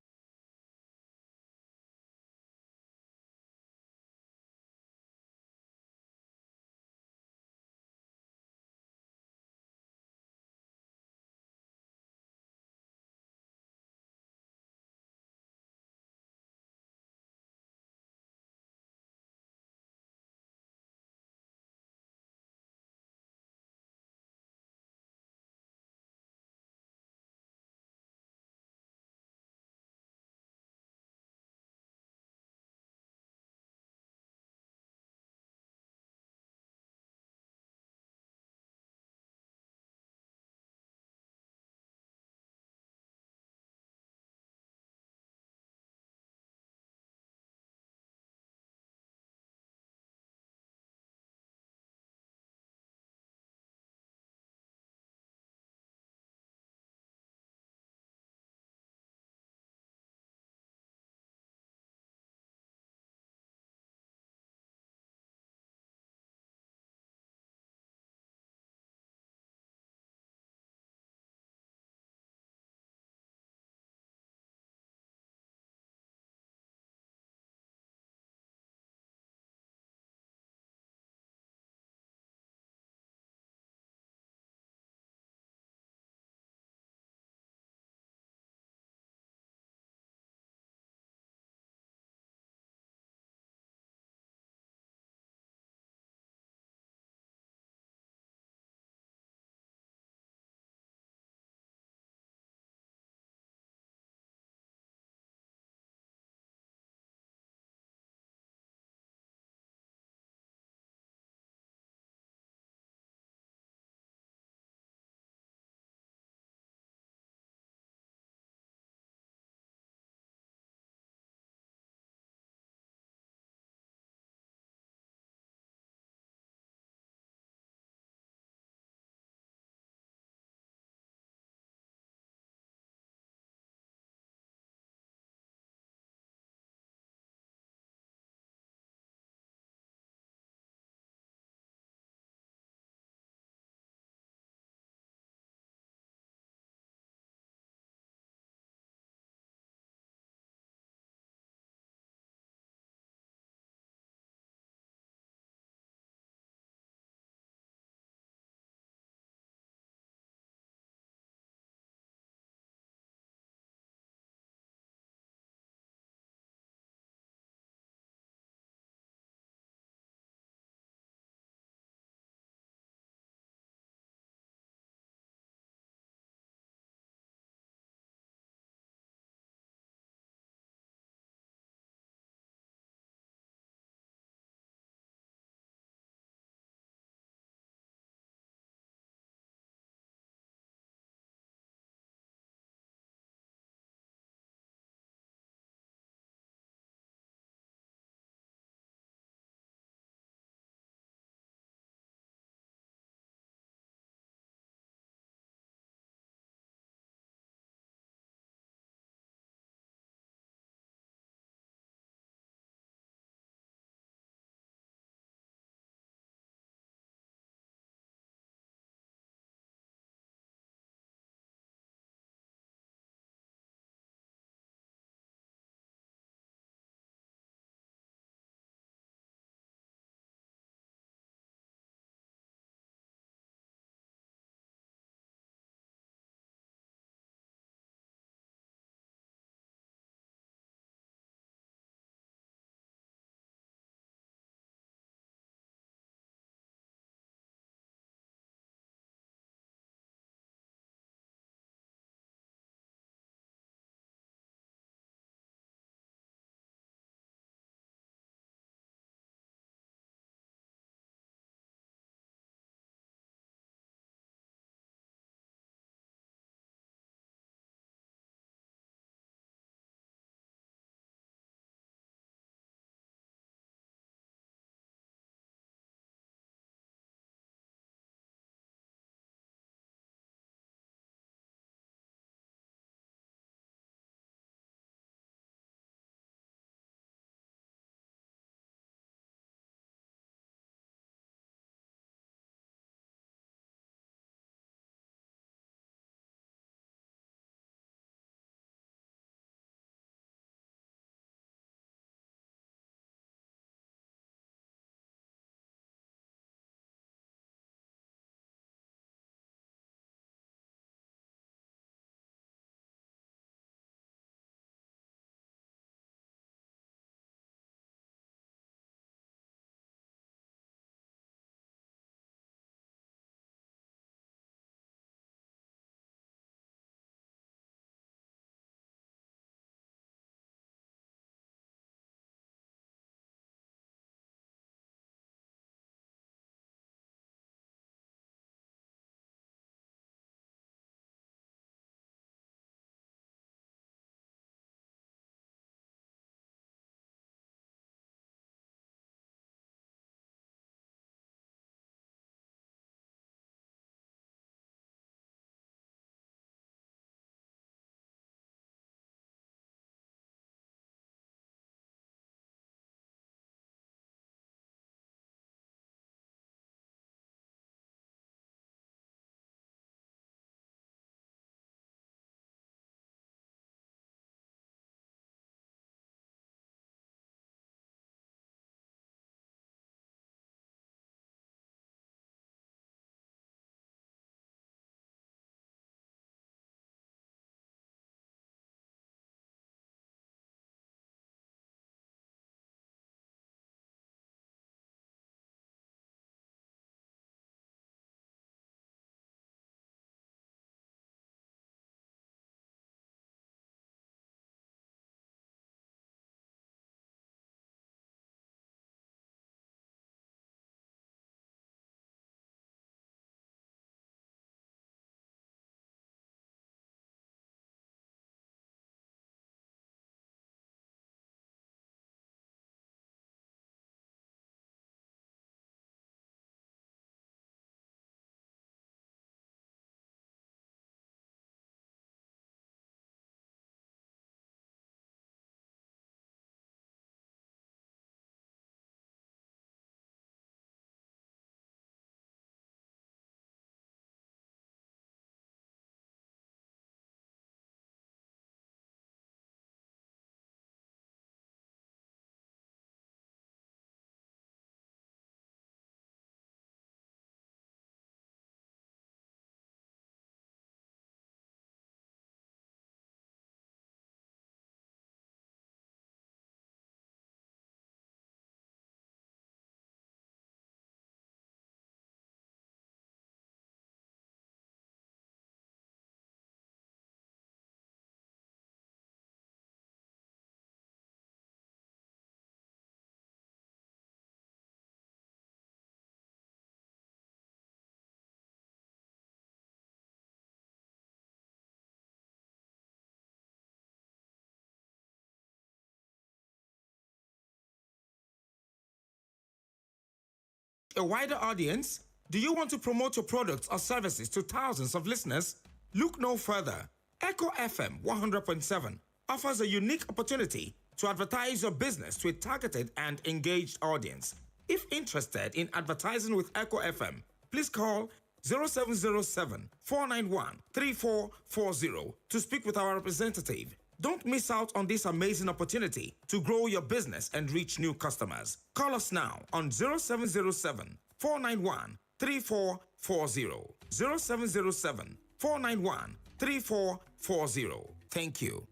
D: A wider audience? Do you want to promote your products or services to thousands of listeners? Look no further. Echo FM 100.7 offers a unique opportunity to advertise your business to a targeted and engaged audience. If interested in advertising with Echo FM, please call 0707 491 3440 to speak with our representative. Don't miss out on this amazing opportunity to grow your business and reach new customers. Call us now on 0707 491 3440. 0707 491 3440. Thank you.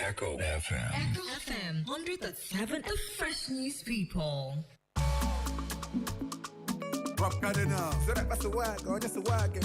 E: Echo FM.
F: Echo FM 100.7, the fresh news people.
G: Rock Cardinal. So that that's a wag, or just a wag.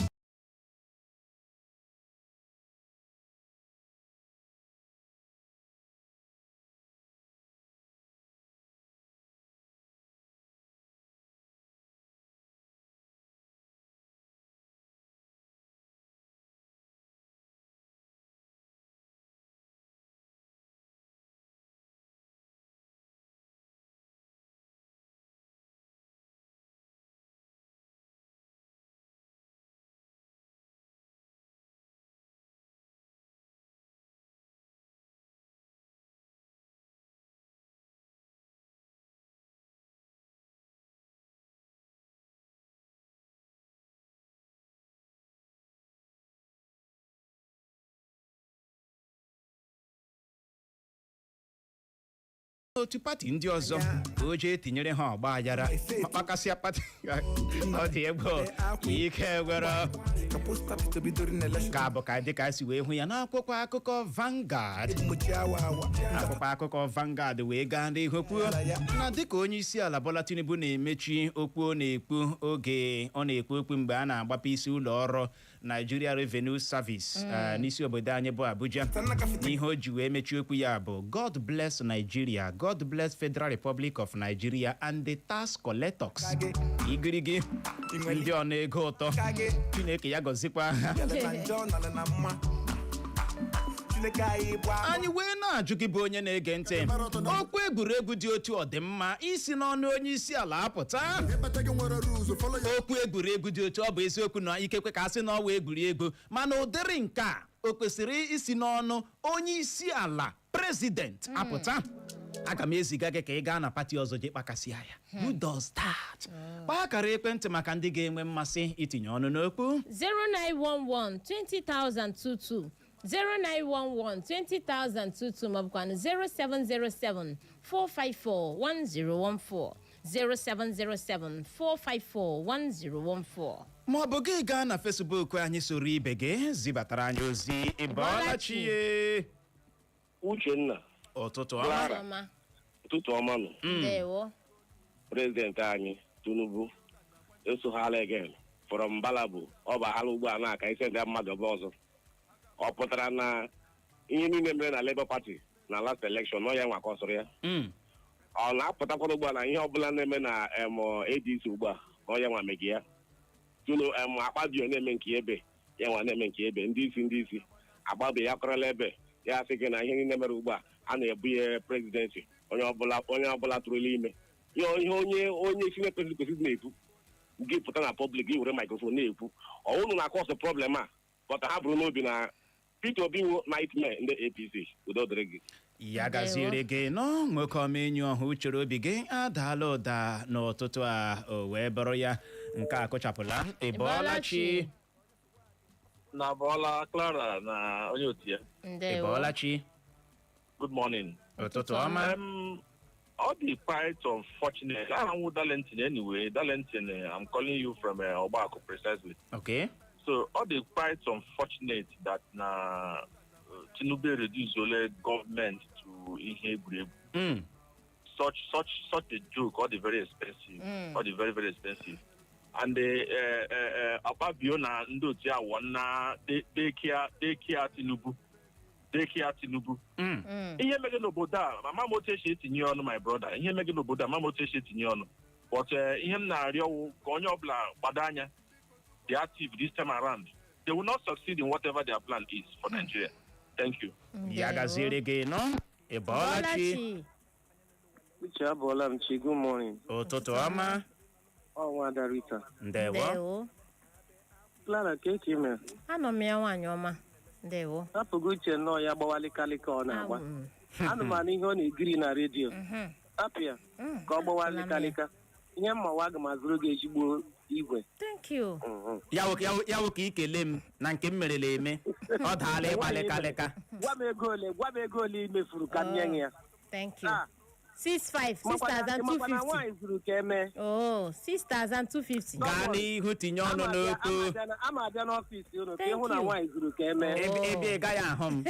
A: Otu pati ndị ọzọ ka o jee tinyere ha ọgba aghara ma kpakasịa pati. Ọ dị egwu, ike gwere. Ka bụ ka dịka si wee hụ ya n'akwụkwọ akụkọ Vanguard. Akwụkwọ akụkọ Vanguard wee gaa n'ihu kwuo na dịka onye isi ala Bola Tinubu na-emechi okwu ọ na-ekwu oge ọ na-ekwu okwu mgbe a na-agbape isi ụlọ ọrụ Nigeria Revenue Service n'isi obodo anyị bụ Abuja, n'ihe o ji wee mechie okwu ya bụ, "God bless Nigeria, God bless Federal Republic of Nigeria and the tax collectors." Igirigi ndị ọ na-ego ụtọ, Chineke ya gọzikwa ha. Anyị wee na-ajụ gị bụ onye na-ege ntị, okwu egwuregwu dị otu ọ dị mma isi n'ọnụ onye isi ala apụta? Okwu egwuregwu dị otu ọ bụ eziokwu na ikekwe ka a sị na ọwa egwuregwu, mana ụdịrị nke a o kwesịrị isi n'ọnụ onye isi ala, president, apụta? Aga m eziga gị ka ị gaa na pati ọzọ jee kpakasịa ya. Who does that? Kpaa akara ekwentị maka ndị ga-enwe mmasị itinye ọnụ n'okwu.
B: 0911 20022, 0911 20022, maọbụkwanụ 0707 454 1014, 0707 454 1014.
A: Ma ọ bụ gị gaa na Facebook anyị, soro ibe gị zibatara anyị ozi. Ịbọọla chi ye.
H: Uchenna.
A: Ụtụtụ ọma.
H: Clara.
B: Ọma.
H: Ụtụtụ ọma nụ.
B: Ndewo.
H: President anyị Tinubu esoghala again from Balabu. Ọ baghala ugbu a na-aka isi ndị mmadụ ọba ọzọ. Ọ pụtara na ihe niile mere na Labour Party na last election, ọ ya nwa ka ọ sọrọ ya. Ọ na-apụtakwara ugbu a na ihe ọbụla na-eme na ADC ugbu a, na ọ ya nwa megi ya. Tunu Akpabio na-eme nke ebe ya nwa na-eme nke ebe ndị isi Akpabio ya kọrọla ebe ya sị gị na ihe niile mere ugbu a, a na-ebu ya presidency. Onye ọbụla tụrụla ime ihe onye isi na-ekwesịrị kwesịrị na-ekwu, gị pụta na public, gị were microphone na-ekwu ọwụnụ na cause problem a. But ha bụrụ n'obi na Peter Obi wụ nightmare ndị APC. Udo dịrị gị.
A: Ya gaziere gị nọ, nwoke ọma. Enyi ọha, uchere obi gị adaala ụda n'ụtụtụ a, o wee bụrụ ya nke a kụchapụla. Ị bọọla chi.
I: Na bọọla Clara na onye otu ya.
A: Ị
B: Ndewo.
A: bọọla chi.
I: Good morning.
A: Ụtụtụ ọma.
I: Ọ dị quite unfortunate. Aha m wụ Darlington anyway. Darlington, I'm calling you from Ogbako precisely. So ọ dị quite unfortunate that na Tinubu reduce ole government to ihe egwuregwu. Such a joke. Ọ dị very expensive. Ọ dị very, very expensive. And Akpabio na ndị otu ya wọ na daycare Tinubu. Daycare Tinubu. Ihe mege n'obodo a, mama m otu esi etinye ọnụ, my brother, ihe mege n'obodo a, mama otu esi etinye ọnụ. But ihe m na-arịọ wụ ka onye ọbụla gbado anya, dị active this time around. They will not succeed in whatever their plan is for Nigeria. Thank you.
A: Ya gaziere gị nọ. Ị bọọla chi.
B: Bọọla chi.
J: Uche, abọọla m chi. Good morning.
A: Ụtụtụ ọma.
J: Ọnwa Adarita.
A: Ndewo.
B: Ndewo.
J: Clara, ka eke ime?
B: Anọ m ya, nwaanyị ọma, ndewo.
J: Hapụgo Uche nnọọ, ya gbawalịkalịka ọ na-agba. Anụmanụ ihe ọ na-egiri na redio, hapụ ya ka ọ gbawalịkalịka. Ihe mmawa, aga m azụrụ gị ezigbo igwe.
B: Thank you.
A: Ya wụ ka ikele m na nke m merela eme, ọ daala ịgbalịkalịka.
J: Gwa m ego ole, gwa m ego ole ị mefuru ka m nye gị ya.
B: Thank you.
J: Ah.
B: 65
J: Makwa na
B: 6250.
J: nwaanyị zuru ka eme.
B: Oh, 6250.
A: Gaa n'ihu, tinye ọnụ n'okwu.
J: Ama abịa n'ọfịs unu ka
B: Thank
J: ịhụ na
B: you.
J: nwaanyị zuru ka eme.
A: Ebe ị gaghị ahụ m.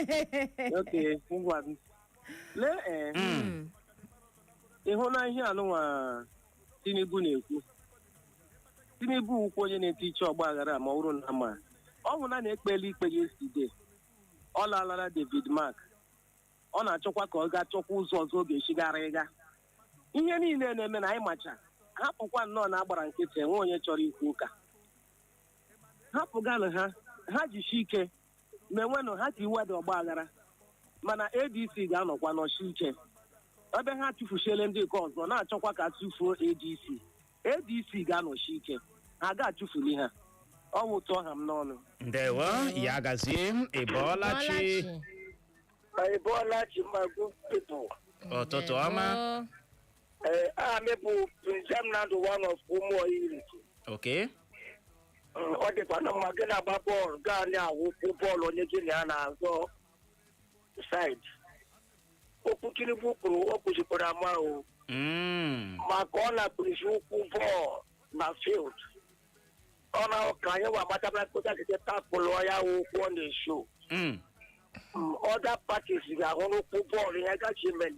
J: Ok, ngwa, lee, ee, ị hụ na ihe anụnwa Tinubu na-ekwu, Tinubu wụkwa onye na-eti iche ọgba aghara. Ma ọ bụrụ na ma ọ hụ na na-ekpeli ikpe yesterday, ọ lalara David Mark, ọ na-achọkwa ka ọ gaa chọkwa ụzọ ọzọ ọ ga-esi gara ịga. Ihe niile na-eme na anyị macha, hapụkwa nnọọ na agbara nkịtị, enwe onye chọrọ ikwu ụka. Hapụganụ ha, ha jishi ike ma enwenụ ha ka iweda ọgba aghara. Mana ADC ga-anọkwa n'ọchị ike ebe ha tụfuchiele ndị nke ọzọ na-achọkwa ka tụfuo ADC. ADC ga-anọchi ike, ha ga-atụfuli ha. Ọ wụ ụtọ ha m n'ọnụ.
A: Ndewo, ya gazie. Ị bọọla chi.
K: Ị bọọla chi, my good people.
A: Ụtụtụ ọma.
K: Ee, aha m bụ Prince Nnamdi, one of Ụmụoyiri. Ọ dịkwa na mma gị na-agba bọọlụ, gaa na-awụkwụ bọọlụ onye gị na ya na-azọ side. Okwu Tinubu kwuru, o kwuzikwara ama o. Maka ọ na-akpụrisi ụkwụ bọọlụ na field. Ọ na ka anyị wa amata mkpụta site tapụlụ ya ụkwụ ọ na-esho. Other parties ga-ahụ n'ụkwụ bọọlụ ihe gachi mere.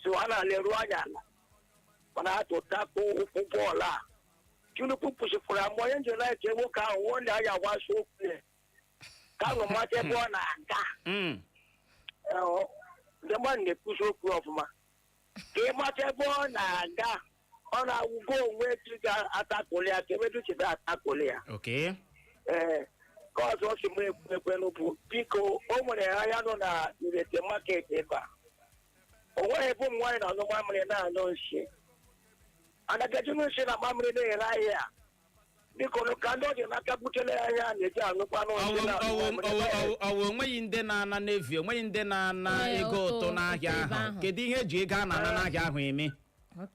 K: So a na-eleru anya ala mana ha tụtapụ ụkwụ bọọlụ a. Tinubu kwụsịkwara mgbe onye njem na-eche nwoke ahụ nwo na ya gbasa okwu ya ka ahụ mata ebe ọ na-aga. Ndị mmadụ na-ekwusi okwu ọfụma ka ị mata ebe ọ na-aga. Ọ na-awụgo onwe gị ga-atakụli ya ka emedu chebe atakụli ya. Ee, ka ọzọ si m ekwu ekwenụ bụ, biko, o nwere ahịa nọ na Irete Market ebe a. O nweghị ebe ụmụ nwaanyị na-anụ mamịrị na-anụ nsị, anagaji nsị na mamịrị na-ere ahịa. Biko nụ, ka ndị ọ dị n'aka butere ya ahịa a na-eji anụkwanụ nsị na mamịrị.
A: Ọwụ onweghị ndị na-ana levy, onweghị ndị na-ana
B: Ee,
A: ego
B: ụtụ,
A: ụtụ n'ahịa
B: ụtụ ebe
A: ahụ.
B: ahụ.
A: Kedu ihe eji ego a na-ana n'ahịa ahụ eme?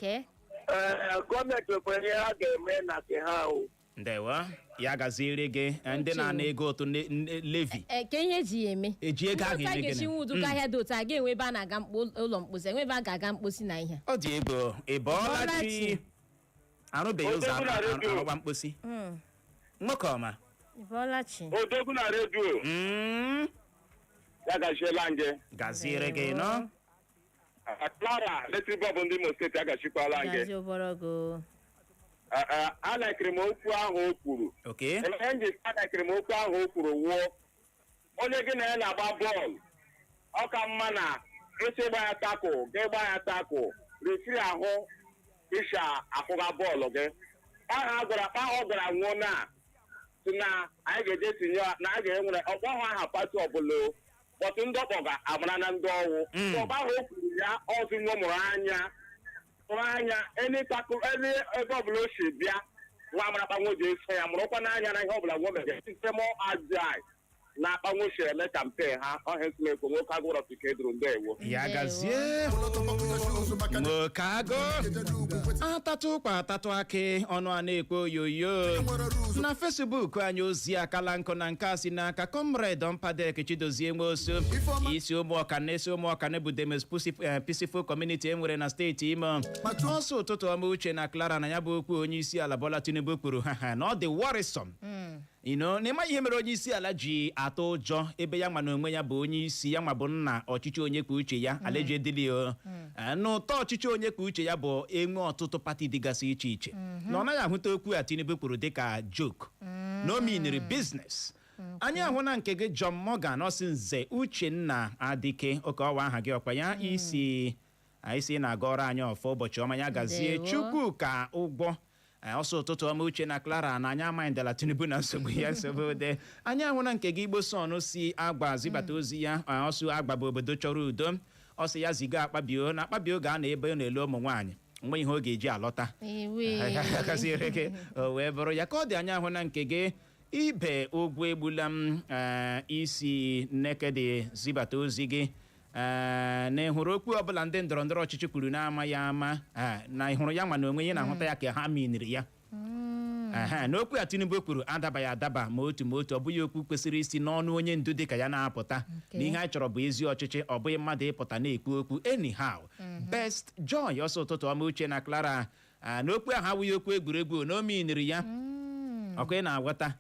K: Ee, gọọmenti kwere ihe ha ga-eme na nke ha o.
A: Ndewo, ya gaziere gị. Ndị
B: Uche.
A: na-ana ego ụtụ levy.
B: Ee, ka ihe eji ya eme.
A: Eji ego ahụ
B: Ndị otu a
A: eme
B: ga-esi
A: gịnị?
B: nwe ụdịka ahịa dị otu a ga-enwe ebe a na-aga ụlọ mkposi, enwe ebe a ga-aga mkposi na ihe.
A: Ọ dị ego. Ị bọọla
B: Bọọla
A: chi.
B: chi.
A: Arụbeghị ụzọ
H: Odogwu na redio.
A: arụgba mkposi. Nwoke ọma.
B: Ị bọọla chi.
H: Odogwu na redio. Ya gachiela nje.
A: Gaziere gị nọ.
H: Clara Electric Bulb ndị Imo Steeti, agachikwala nge.
B: Gazi oborogo.
H: Alakịrị m okwu ahụ o kwuru. Ihe m ji alakịrị m okwu ahụ o kwuru wụọ, onye gị na ya na-agba bọọlụ, ọ ka mma na isi gba ya tackle, gị gba ya tackle, referee ahụ isha akwụga bọọlụ gị. Aha a gwara, aha ọ gwara nwụọ na si na anyị ga-eje tinye na a ga-enwere ọkpọghọ aha party ọbụla o. But ndị ọkpọ ga-amara na ndị ọwụ. Ọgba ahụ o kwuru ya ọzọ nwe mụrụ anya eni tackle eni ebe ọbụla o si bịa, nwa amara kpanwo ji eso ya mụrụkwa n'anya na ihe ọbụla nwe mere site mọ ajai na akpanwo si eme campaign ha ọhịa nsimekwo. Nwoke agụrọ pike duru, ndewo.
A: Ya gazie, nwoke agụ. Atatụ ụkwa, atatụ akị, ọnụ a na-ekwe oyoyo na Facebook anyị. Ozi akala nkụ na nke a si n'aka Comrade Mpadek Chidozie Nwosu, isi ụmụọka na isi ụmụọka na bụ Demes Peaceful Community e nwere na steeti Imo. Ọsọ, ụtụtụ ọma, Uche na Clara. Na ya bụ okwu onye isi ala Bola Tinubu kwuru, ha ha na ọ dị worrisome na ịmaghị ihe mere onye isi ala ji atụ ụjọ ebe ya nwa na onwe ya bụ onye isi, ya nwa bụ nna ọchịchị onye kwuo uche ya allegedly o. N'ụtọ ọchịchị onye kwuo uche ya bụ enwe ọtụtụ party dịgasị iche iche, na ọ naghị ahụta okwu a Tinubu kwuru dịka joke, na o meaniri business. Anyị ahụ na nke gị, John Morgan, ọsị nze Uchenna Adike oke ọwa aha gị ọkwa ya isi anyị si na-aga ọrụ anyị ọfọ. Ụbọchị ọma, ya gazie.
B: Ndewo.
A: Chukwuka ụgwọ. Ọsọ, ụtụtụ ọma, Uche na Clara. Na anyị amaghịdala Tinubu na nsogbu ya, nsogbu dị. Anyị ahụ na nke gị, Igbo Son si Agba zibata ozi ya. Ọsụ Agba bụ obodo chọrọ udo. Ọ sị ya ziga Akpabio, na Akpabio ga-anọ ebe ọ na-ele ụmụ nwaanyị nwe ihe ọ ga-eji alọta.
B: Ewe.
A: Gaziere gị. O wee bụrụ ya ka ọ dị. Anya ahụ na nke gị, ibe ụgwọ egbula m. Isi nnekede zibata ozi gị, na ị hụrụ okwu ọbụla ndị ndọrọ ndọrọ ọchịchị kwuru na-ama ya ama, na ị hụrụ ya nwa na onwe ya na-ahụta ya ka ha miniri ya. Ehe, na okwu a Tinubu kwuru adabaghị adaba ma otu ma otu. Ọ bụghị okwu kwesịrị isi n'ọnụ onye ndu dị ka ya na-apụta. Na ihe anyị chọrọ bụ ezi ọchịchị, ọ bụghị mmadụ ịpụta na-ekwu okwu anyhow. Best Joy, ọsọ ụtụtụ ọma, Uche na Clara. Na okwu ahụ abụghị okwu egwuregwu, na o miniri ya. Ọkwa ị na-aghọta?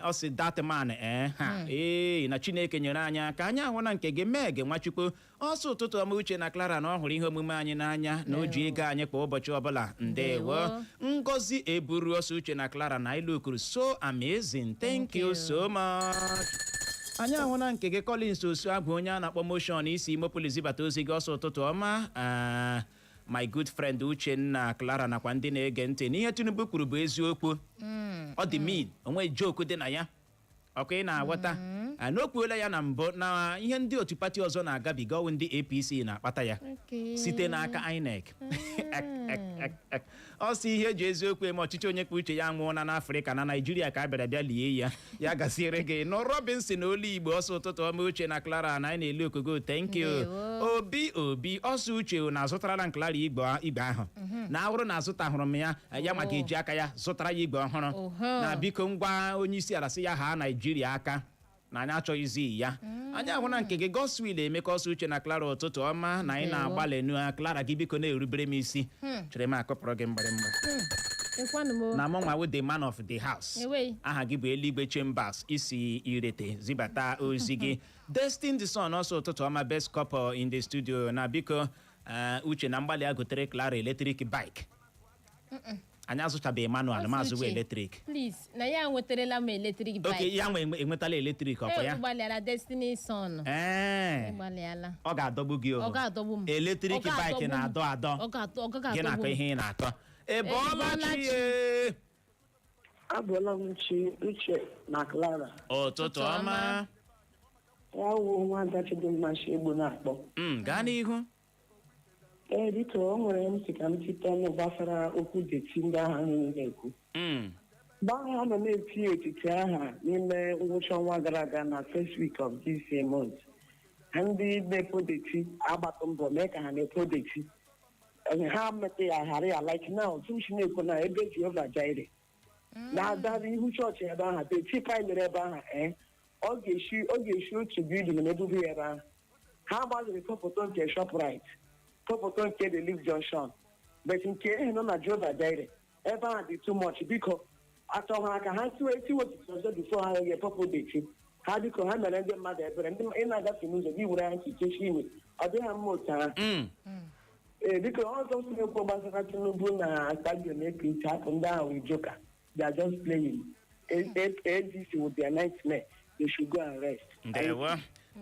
A: Ọ sị that man, ee ha ee, na Chineke nyere anyị aka. Anyị ahụ na nke gị, Meg Nwachukwu, ọsọ ụtụtụ ọma, Uche na Clara, na ọ hụrụ ihe omume anyị n'anya, na o ji ego anyị kwa ụbọchị ọbụla. Ndewo. Ngozi eburu, ọsọ Uche na Clara na ilukuru so amazing, thank you so much. Anyị ahụ na nke gị, Collins Osu abụ onye a na-akpọ Motion, isi Imopolis zibata ozi gị. Ọsọ ụtụtụ ọma, my good friend Uchenna, Clara nakwa ndị na-ege ntị. N'ihe Tinubu kwuru bụ eziokwu, ọ dị mean, onwe joke dị na ya. Ọkwa ị na-aghọta? Na o kwuola ya na mbụ na ihe ndị otu pati ọzọ na-agabiga, ọwụ ndị APC na-akpata ya site n'aka INEC. Ọ sị ihe eji eziokwu eme ọchịchị onye kpa uche ya nwụọna n'Afrịka, na Naijiria ka a bịara bịa lie ya. Ya gaziere gị nụ. Robinson olu Igbo, ọsọ ụtụtụ ọma, Uche na Clara, na anyị na-ele okogo, thank you.
B: Ndewo.
A: Obi Obi, ọsọ Uche na-azụtarala Clara igwe igwe ahụ, na awụrụ na azụtahụrụ m ya, ya ma ga-eji aka ya zụtara ya igwe ọhụrụ.
B: Oho.
A: Na biko ngwa, onye isi ala sị ya haa Naijiria aka, na anyị achọghịzi ya. Anyị ahụ na nke gị, Goswill Emeka, ọsọ Uche na Clara, ụtụtụ ọma, na anyị
B: Ndewo.
A: na-agbalị nu. Clara, gị biko na-erubere m isi. Chere m akọpụrụ gị mgbịrịmgba.
B: Ekwanụ m o.
A: Na mụ nwa the man of the house.
B: Ewei.
A: Aha gị bụ Eluigwe Chambers, isi Irete zibata ozi gị. Destined Son, ọsọ ụtụtụ ọma, best couple in the studio, na biko, Uche na mgbalị a gotere Clara electric bike. Anyị azụchabeghị manual, ma azụwa
B: Uche,
A: electric.
B: Please, na ya nwetarala m electric bike.
A: Oke ya nwe enwetala electric, ọkwa ya?
B: Ịgbalịala, Destiny Son.
A: Ee.
B: Ịgbalịala.
A: Ọ ga-adọgbu gị o.
B: Ọ ga-adọgbu m.
A: Electric
B: Ọ ga-adọgbu
A: bike
B: m.
A: na-adọ adọ.
B: Ọ
A: Gị
B: ga-adọgbu
A: na-akọ
B: m.
A: ihe ị na-akọ. Ị bọọla
B: Ị bọọla
A: chi
B: chi.
A: e.
L: Abụọla m chi, Uche na Clara.
A: Ụtụtụ ọma.
L: Ya wụ nwada Chidimma shi Egbo na-akpọ.
A: Gaa n'ihu.
L: Ee, biko, o nwere m sị ka m tite ọnụ gbasara okwu dirty ndị agha niile na-ekwu. Mgbe ahụ ha nọ na-eti etiti aha n'ime ngwụcha ọnwa gara aga na first week of this month, ha ndị na-epo dirty agbatụ mbọ mee ka ha na-epo dirty. Ha mete ya ghara ya. Like now tuchi na-ekwu na ebe Jehova Jireh na-ada n'ihu chọọchị ebe ahụ, dirty pilere ebe ahụ. Ee, ọ ga-esi otu building na ebubu ya ebe ahụ. Ha gbaziri pọpụtọ nke Shoprite, pọpụtọ nke Relief Junction, but nke ehi nọ na Jehova Jireh ebe ahụ dị too much. Biko, atọ ha aka ha tiwe tiwe otiti ọzọ before ha ga-epọpụ dirty ha. Biko, ha mere ndị mmadụ ebere. Ndị ị na-agafe n'ụzọ gị were ha ntị chechi ime, ọ dịghị mma otu ahụ. Ee, biko, ọzọ si ekwu gbasara Tinubu na Akpabio na APC, hapụ ndị ahụ with joker. They are just playing. ADC will be a nightmare. They should go and rest.
A: Ndewo,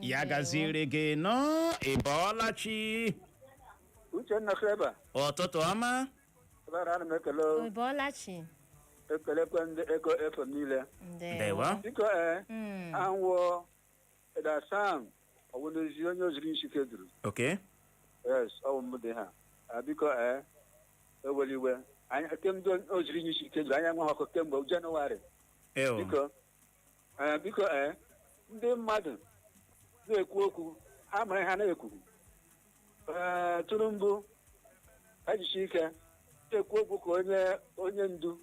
A: ya gaziere gị nọ. Ị bọọla chi.
M: Uchenna Clever.
A: Ụtụtụ ọma.
M: Clara, ana m ekele.
B: Ị bọọla chi.
M: Ekelekwe ndị Eko FM niile.
A: Ndewo.
M: Biko, ee, anwụ Eda Sam ọwụnozi onye oziri isi keduru. Yes, ọwụ m dị ha. Ah, biko, ee, ewere iwe anyị kemgbe oziri isi keduru, anyị enweghị ọkụ kemgbe Jenụwarị.
A: Ew.
M: Biko, ee, biko, ee, ndị mmadụ na-ekwu okwu ha mara ha na-ekwu. Ee, Tinubu ejisi ike na-ekwu okwu ka onye ndu,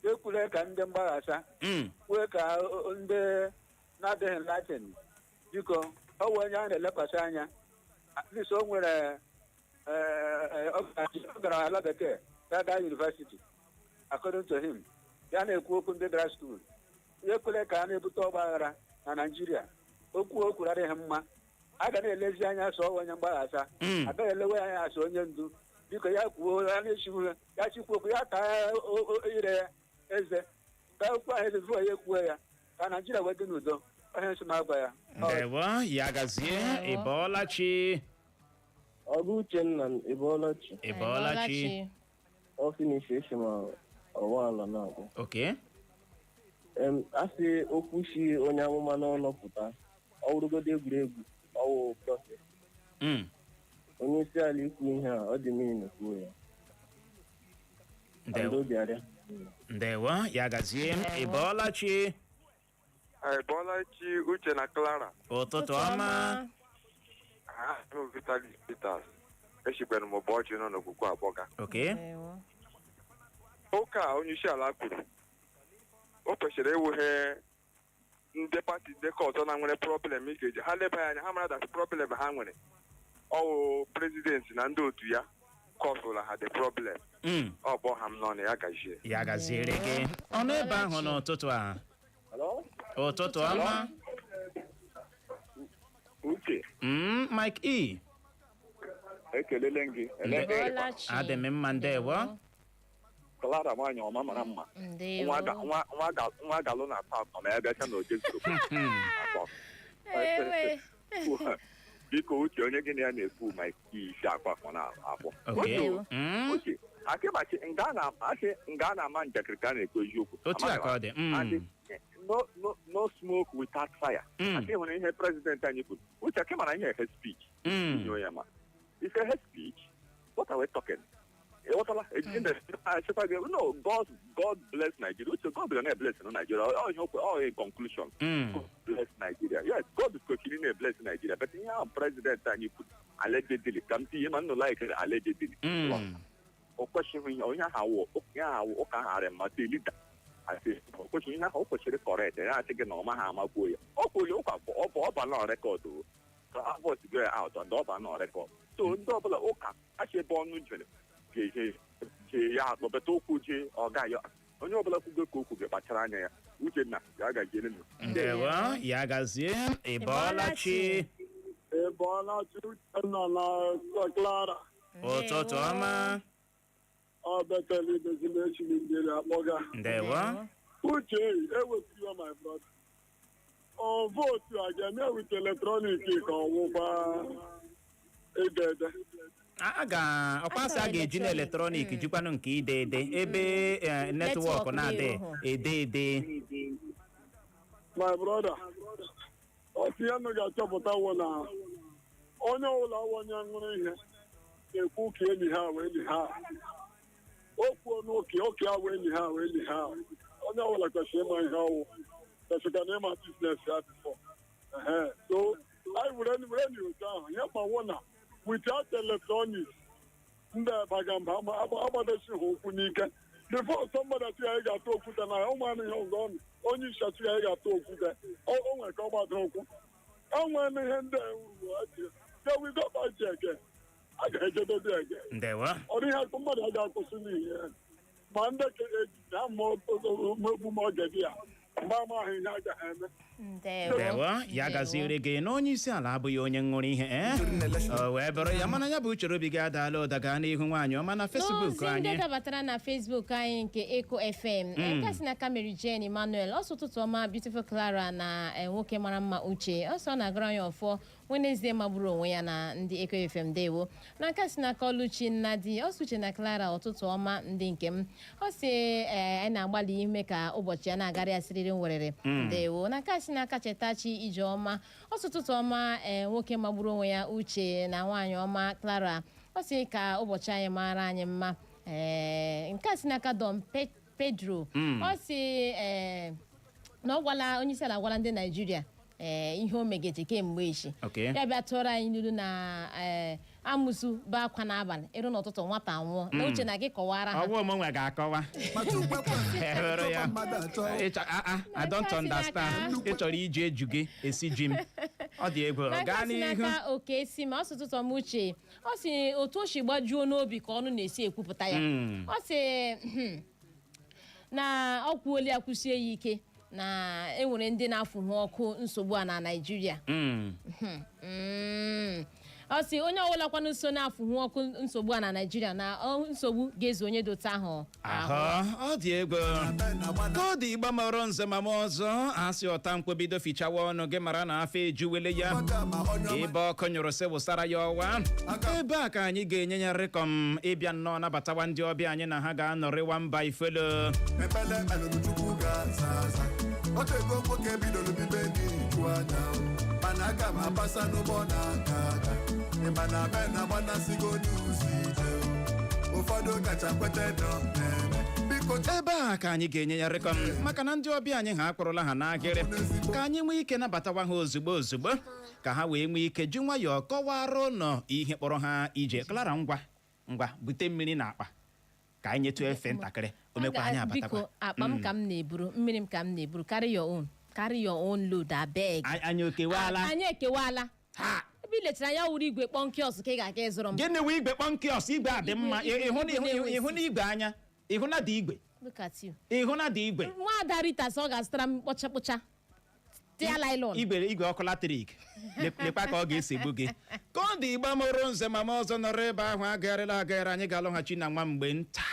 M: ekwule ka ndị mgbaghasa kwue ka ndị na-adịghị latin. Biko, ọ bụ onye a na-elekwasị anya. At least o nwere ọ gara ala bekee, ya gaa university. According to him, ya na-ekwu okwu ndị gara school. Ya ekwele ka a na-ebute ọgba aghara na Naijiria. Okwu o kwuru adịghị mma. A ga na-elezi anya sọ onye mgbaghasa, agaghị elewe anya asọ onye ndu. Biko, ya kwuo ya na-echigbu ya, chikwu okwu ya taa ire ya eze ka okwu ahụ eze ya ekwuo ya ka Naijiria wee dị n'udo. Onye nsị m agwa ya.
A: Ndewo, ya gazie. Ị bọọla chi.
N: Ọgụ Uchenna, ị bọọla chi.
A: Ị bọọla chi.
N: Ọfịs esi ma ọwa ala na-akpọ. Asị okwu si onye amụma n'ọnụ pụta, ọ wụrụgodo egwuregwu, ọwụ prophet. Onye isi ala ikwu ihe a, ọ dị mmiri kwuo ya.
A: Ndewo.
N: Obi arịa.
A: Ndewo, ya gazie. Ị bọọla chi?
O: Bọlachi, Uche na Clara.
A: Ụtụtụ ọma.
O: Aha m Vitalis Peters. Echikwere m ụbọchị nọ n'okwukwe abọga. Ụka a onye isi ala kwuru, o kwesịrị iwughe ndị party ndị ka ọzọ na nwere problem ị ga-eji ha leba ya anya, ha mara that problem ha nwere, ọwụ president na ndị otu ya causeụla ha the problem. Ọ kpọ ha m n'ọnụ ya gazie.
A: Ya gaziere gị. Ọnụ ebe ahụ n'ụtụtụ a. Ụtụtụ ọma.
P: Uche.
A: Mike E.
P: Ekelele m gị.
A: Adị m mma, ndewo.
P: Clara, nwaanyị ọma mara mma.
B: Ndewo.
P: Nwa galụ na park ma ya bịacha na oje zuru.
B: Ewe.
P: Biko Uche, onye gị na ya na-ekwu Mike E isi akwa akwa na akpọ.
A: Okay.
P: Uche, akịmachi nga na asị nga na-ama njakịrị ka a na-ekwu eziokwu.
A: Otu a ka ọ dị.
P: And no smoke without fire. Akị hụrụ ihe president anyị kwuru. Uche, akị mara ihe hate speech. Inyo ya ma. It's a hate speech. What are we talking? Ịghọtala? Achịkwa gị, no, God bless Nigeria. Uche, God will not bless Nigeria. Ọ ihe okwu, ọ in conclusion. God bless Nigeria. Yes, God is continuing to bless Nigeria. But ihe ahụ president anyị kwuru, allegedly, ka m tinye ma nnụ like allegedly. O kwesịghị ihe onye ahụ awụ onye ahụ awụ ụka ahụ arị mma sị leader. Asị o kwesịghị ihe ahụ, o kwesịrị correct ya, asị gị na ọ maghị amakwuo ya. O kwuru ụka ọ bụ ọ ba nọ record o. Ka a voice go out and ọ ba nọ record. So ndị ọbụla ụka achị ebe ọnụ jere ga-eje jee ya akpọbata okwu jee ọ gaghị onye ọbụla kwugo ka okwu gị kpachara anya ya. Uchenna, ya gajiere nụ.
A: Ndewo, ya gazie. Ị bọọla chi?
Q: Ị bọọla chi, Uchenna na Clara.
A: Ụtụtụ ọma.
Q: Ọ betela idozili echiri njeri akpọga.
A: Ndewo.
Q: Uche, ewepụla my brother. Ọ vote a ga-eme with electronic ka ọ nwụkwa ede ede?
A: A ga ọkwa asị a ga-eji na electronic jikwanụ nke ide ede ebe network na-adị ede ede.
Q: My brother, ọtụ ya nụ ga-achọpụta wụ na onye ọbụla wụ onye ṅụrụ ihe na-ekwu ka enyi ha wee enyi ha o kwuo n'oke oke ha wee enyi ha wee enyi ha. Onye ọbụla kwesịrị ịma ihe ọwụ kwesịrị na ịma business ya before. So anyị were were otu ahụ ihe ma wụ na without electronics, ndị baga mba agbadesi ha okwu n'ike before somebody asị ya ị ga-atụ okwute na ya ụmụ anụ ihe ọzọ ọnụ onye isi asị ya ị ga-atụ okwute o nwere ka ọ gbado okwu enwere ihe ndị they will go back there again. A ga-ejedobe again.
A: Ndewo.
Q: Ọ dịghị akụ mmadụ a ga-akwụsị n'ihi ya ma ndị ka eji ha ma egbu ma oge dị ya mgbe amaghị ihe a gaghị eme.
A: Ndewo, ya gaziere gị. Na onye isi ala abụghị onye ṅụrụ ihe ee o wee bụrụ ya, mana ya bụ uchoro obi gị adaala ụda. Gaa n'ihu, nwaanyị ọma, na Facebook
B: N'ozi ndị
A: anyị.
B: dabatara na Facebook anyị nke Eco FM, nke si n'aka Mary Jane Emmanuel, ọsọ ụtụtụ ọma, Beautiful Clara na nwoke mara mma Uche. Ọsọ na-agara onye ọfọ Wednesday magburu onwe ya na ndị Eco FM, dewo. Na nke si n'aka Oluchi Nnadi, ọsọ Uche na Clara, ụtụtụ ọma ndị nke m. Ọ sị anyị na-agbalị ime ka ụbọchị ya na-agara ya siriri nwerere. Ndewo. Na nke si n'aka Chetachi Ijeọma, ọsọ ụtụtụ ọma, nwoke magburu onwe ya Uche na nwaanyị ọma Clara. Ọ sị ka ụbọchị anyị mara anyị mma. Nke a si n'aka Don Pedro. Ọ sị na ọ gwala onye isi ala gwala ndị Naijiria ihe o megeje kemgbe echi. Ya bịa tụọrọ anyị n'ilu na amụsụ bụ akwa n'abalị ịrụ n'ụtụtụ nwata nwụọ na. Uche na gị kọwara ha.
A: Ọwụ m nwe ga-akọwa. Ehụrụ ya. I don't understand. Ị chọrọ iji eju gị esi ji m, ọ dị egwu.
B: N'aka
A: Gaa
B: si
A: n'ihu.
B: n'aka oke si ma ọ sị ụtụtụ ọma Uche. Ọ sị otu o si gbajuo n'obi ka ọnụ na-esi ekwupụta ya. Ọ sị na ọ kwuola ya kwụsie ya ike na enwere ndị na-afụhụ ọkụ nsogbu a na Naịjirịa. Ọ sị onye ọbụla kwanụ so na-afụhụ ọkụ nsogbu a na Naịjirịa na nsogbu ga-ezu onye dote ahụ.
A: Ahụ ọ dị egwu ka ọ dị. Igba mọrọ nze ma m ọzọ asị ọta mkpobido fichawa ọnụ gị mara na afọ ejuwele ya ebe ọkụ nyụrụ sị wụsara ya ọwa. Ebe a ka anyị ga-enye ya rịkọm ịbịa nnọọ nabatawa ndị ọbịa anyị na ha ga-anọrịwa mba ifelo.
G: Mepele melụrụ Chukwu ga-aza aza. Otego nwoke bidoro bibe n'iju anya, mana aga m apasa n'ụgbọ na-aga aga. Ịma na be na-agbanasigo n'ụzọ ije, ụfọdụ kacha kweta nọ na-eme. Biko.
A: Ebe a ka anyị ga-enye ya rịkọm, maka na ndị ọbịa anyị ha akpụrụla ha n'ahịrị, ka anyị nwee ike nabatawa ha ozugbo ozugbo, ka ha wee nwee ike ji nwayọọ kọwara ụlọ ihe kpọrọ ha ije. Clara, ngwa ngwa, bute mmiri na akpa ka anyị nyetụ efe ntakịrị o mekwa anyị abatakwa.
B: Biko, akpa m ka m na-eburu, mmiri m ka m na-eburu. Carry your own, carry your own load, abeg.
A: Anyị okewala.
B: Anyị ekewala. Ebe i lechara anya wuru igwe kpọm kiosk ka ị ga-aga ịzụrụ m.
A: Gịnị wụ igwe kpọm kiosk? Igwe a dị mma.
B: Igwe na-enwe.
A: Ịhụ na igwe anya, ịhụ na dị igwe.
B: Look at you.
A: Ịhụ na dị igwe.
B: Nwaada Rita sị ọ ga-azụtara m kpọcha kpọcha tia nylon.
A: Igwe ọkụ latrik, lekwa ka ọ ga-esegbu gị ka ọ dị. Igba mụrụ nze mama ọzọ nọrọ ebe ahụ agagharịla agagharị. Anyị ga-alọghachi na nwa mgbe nta.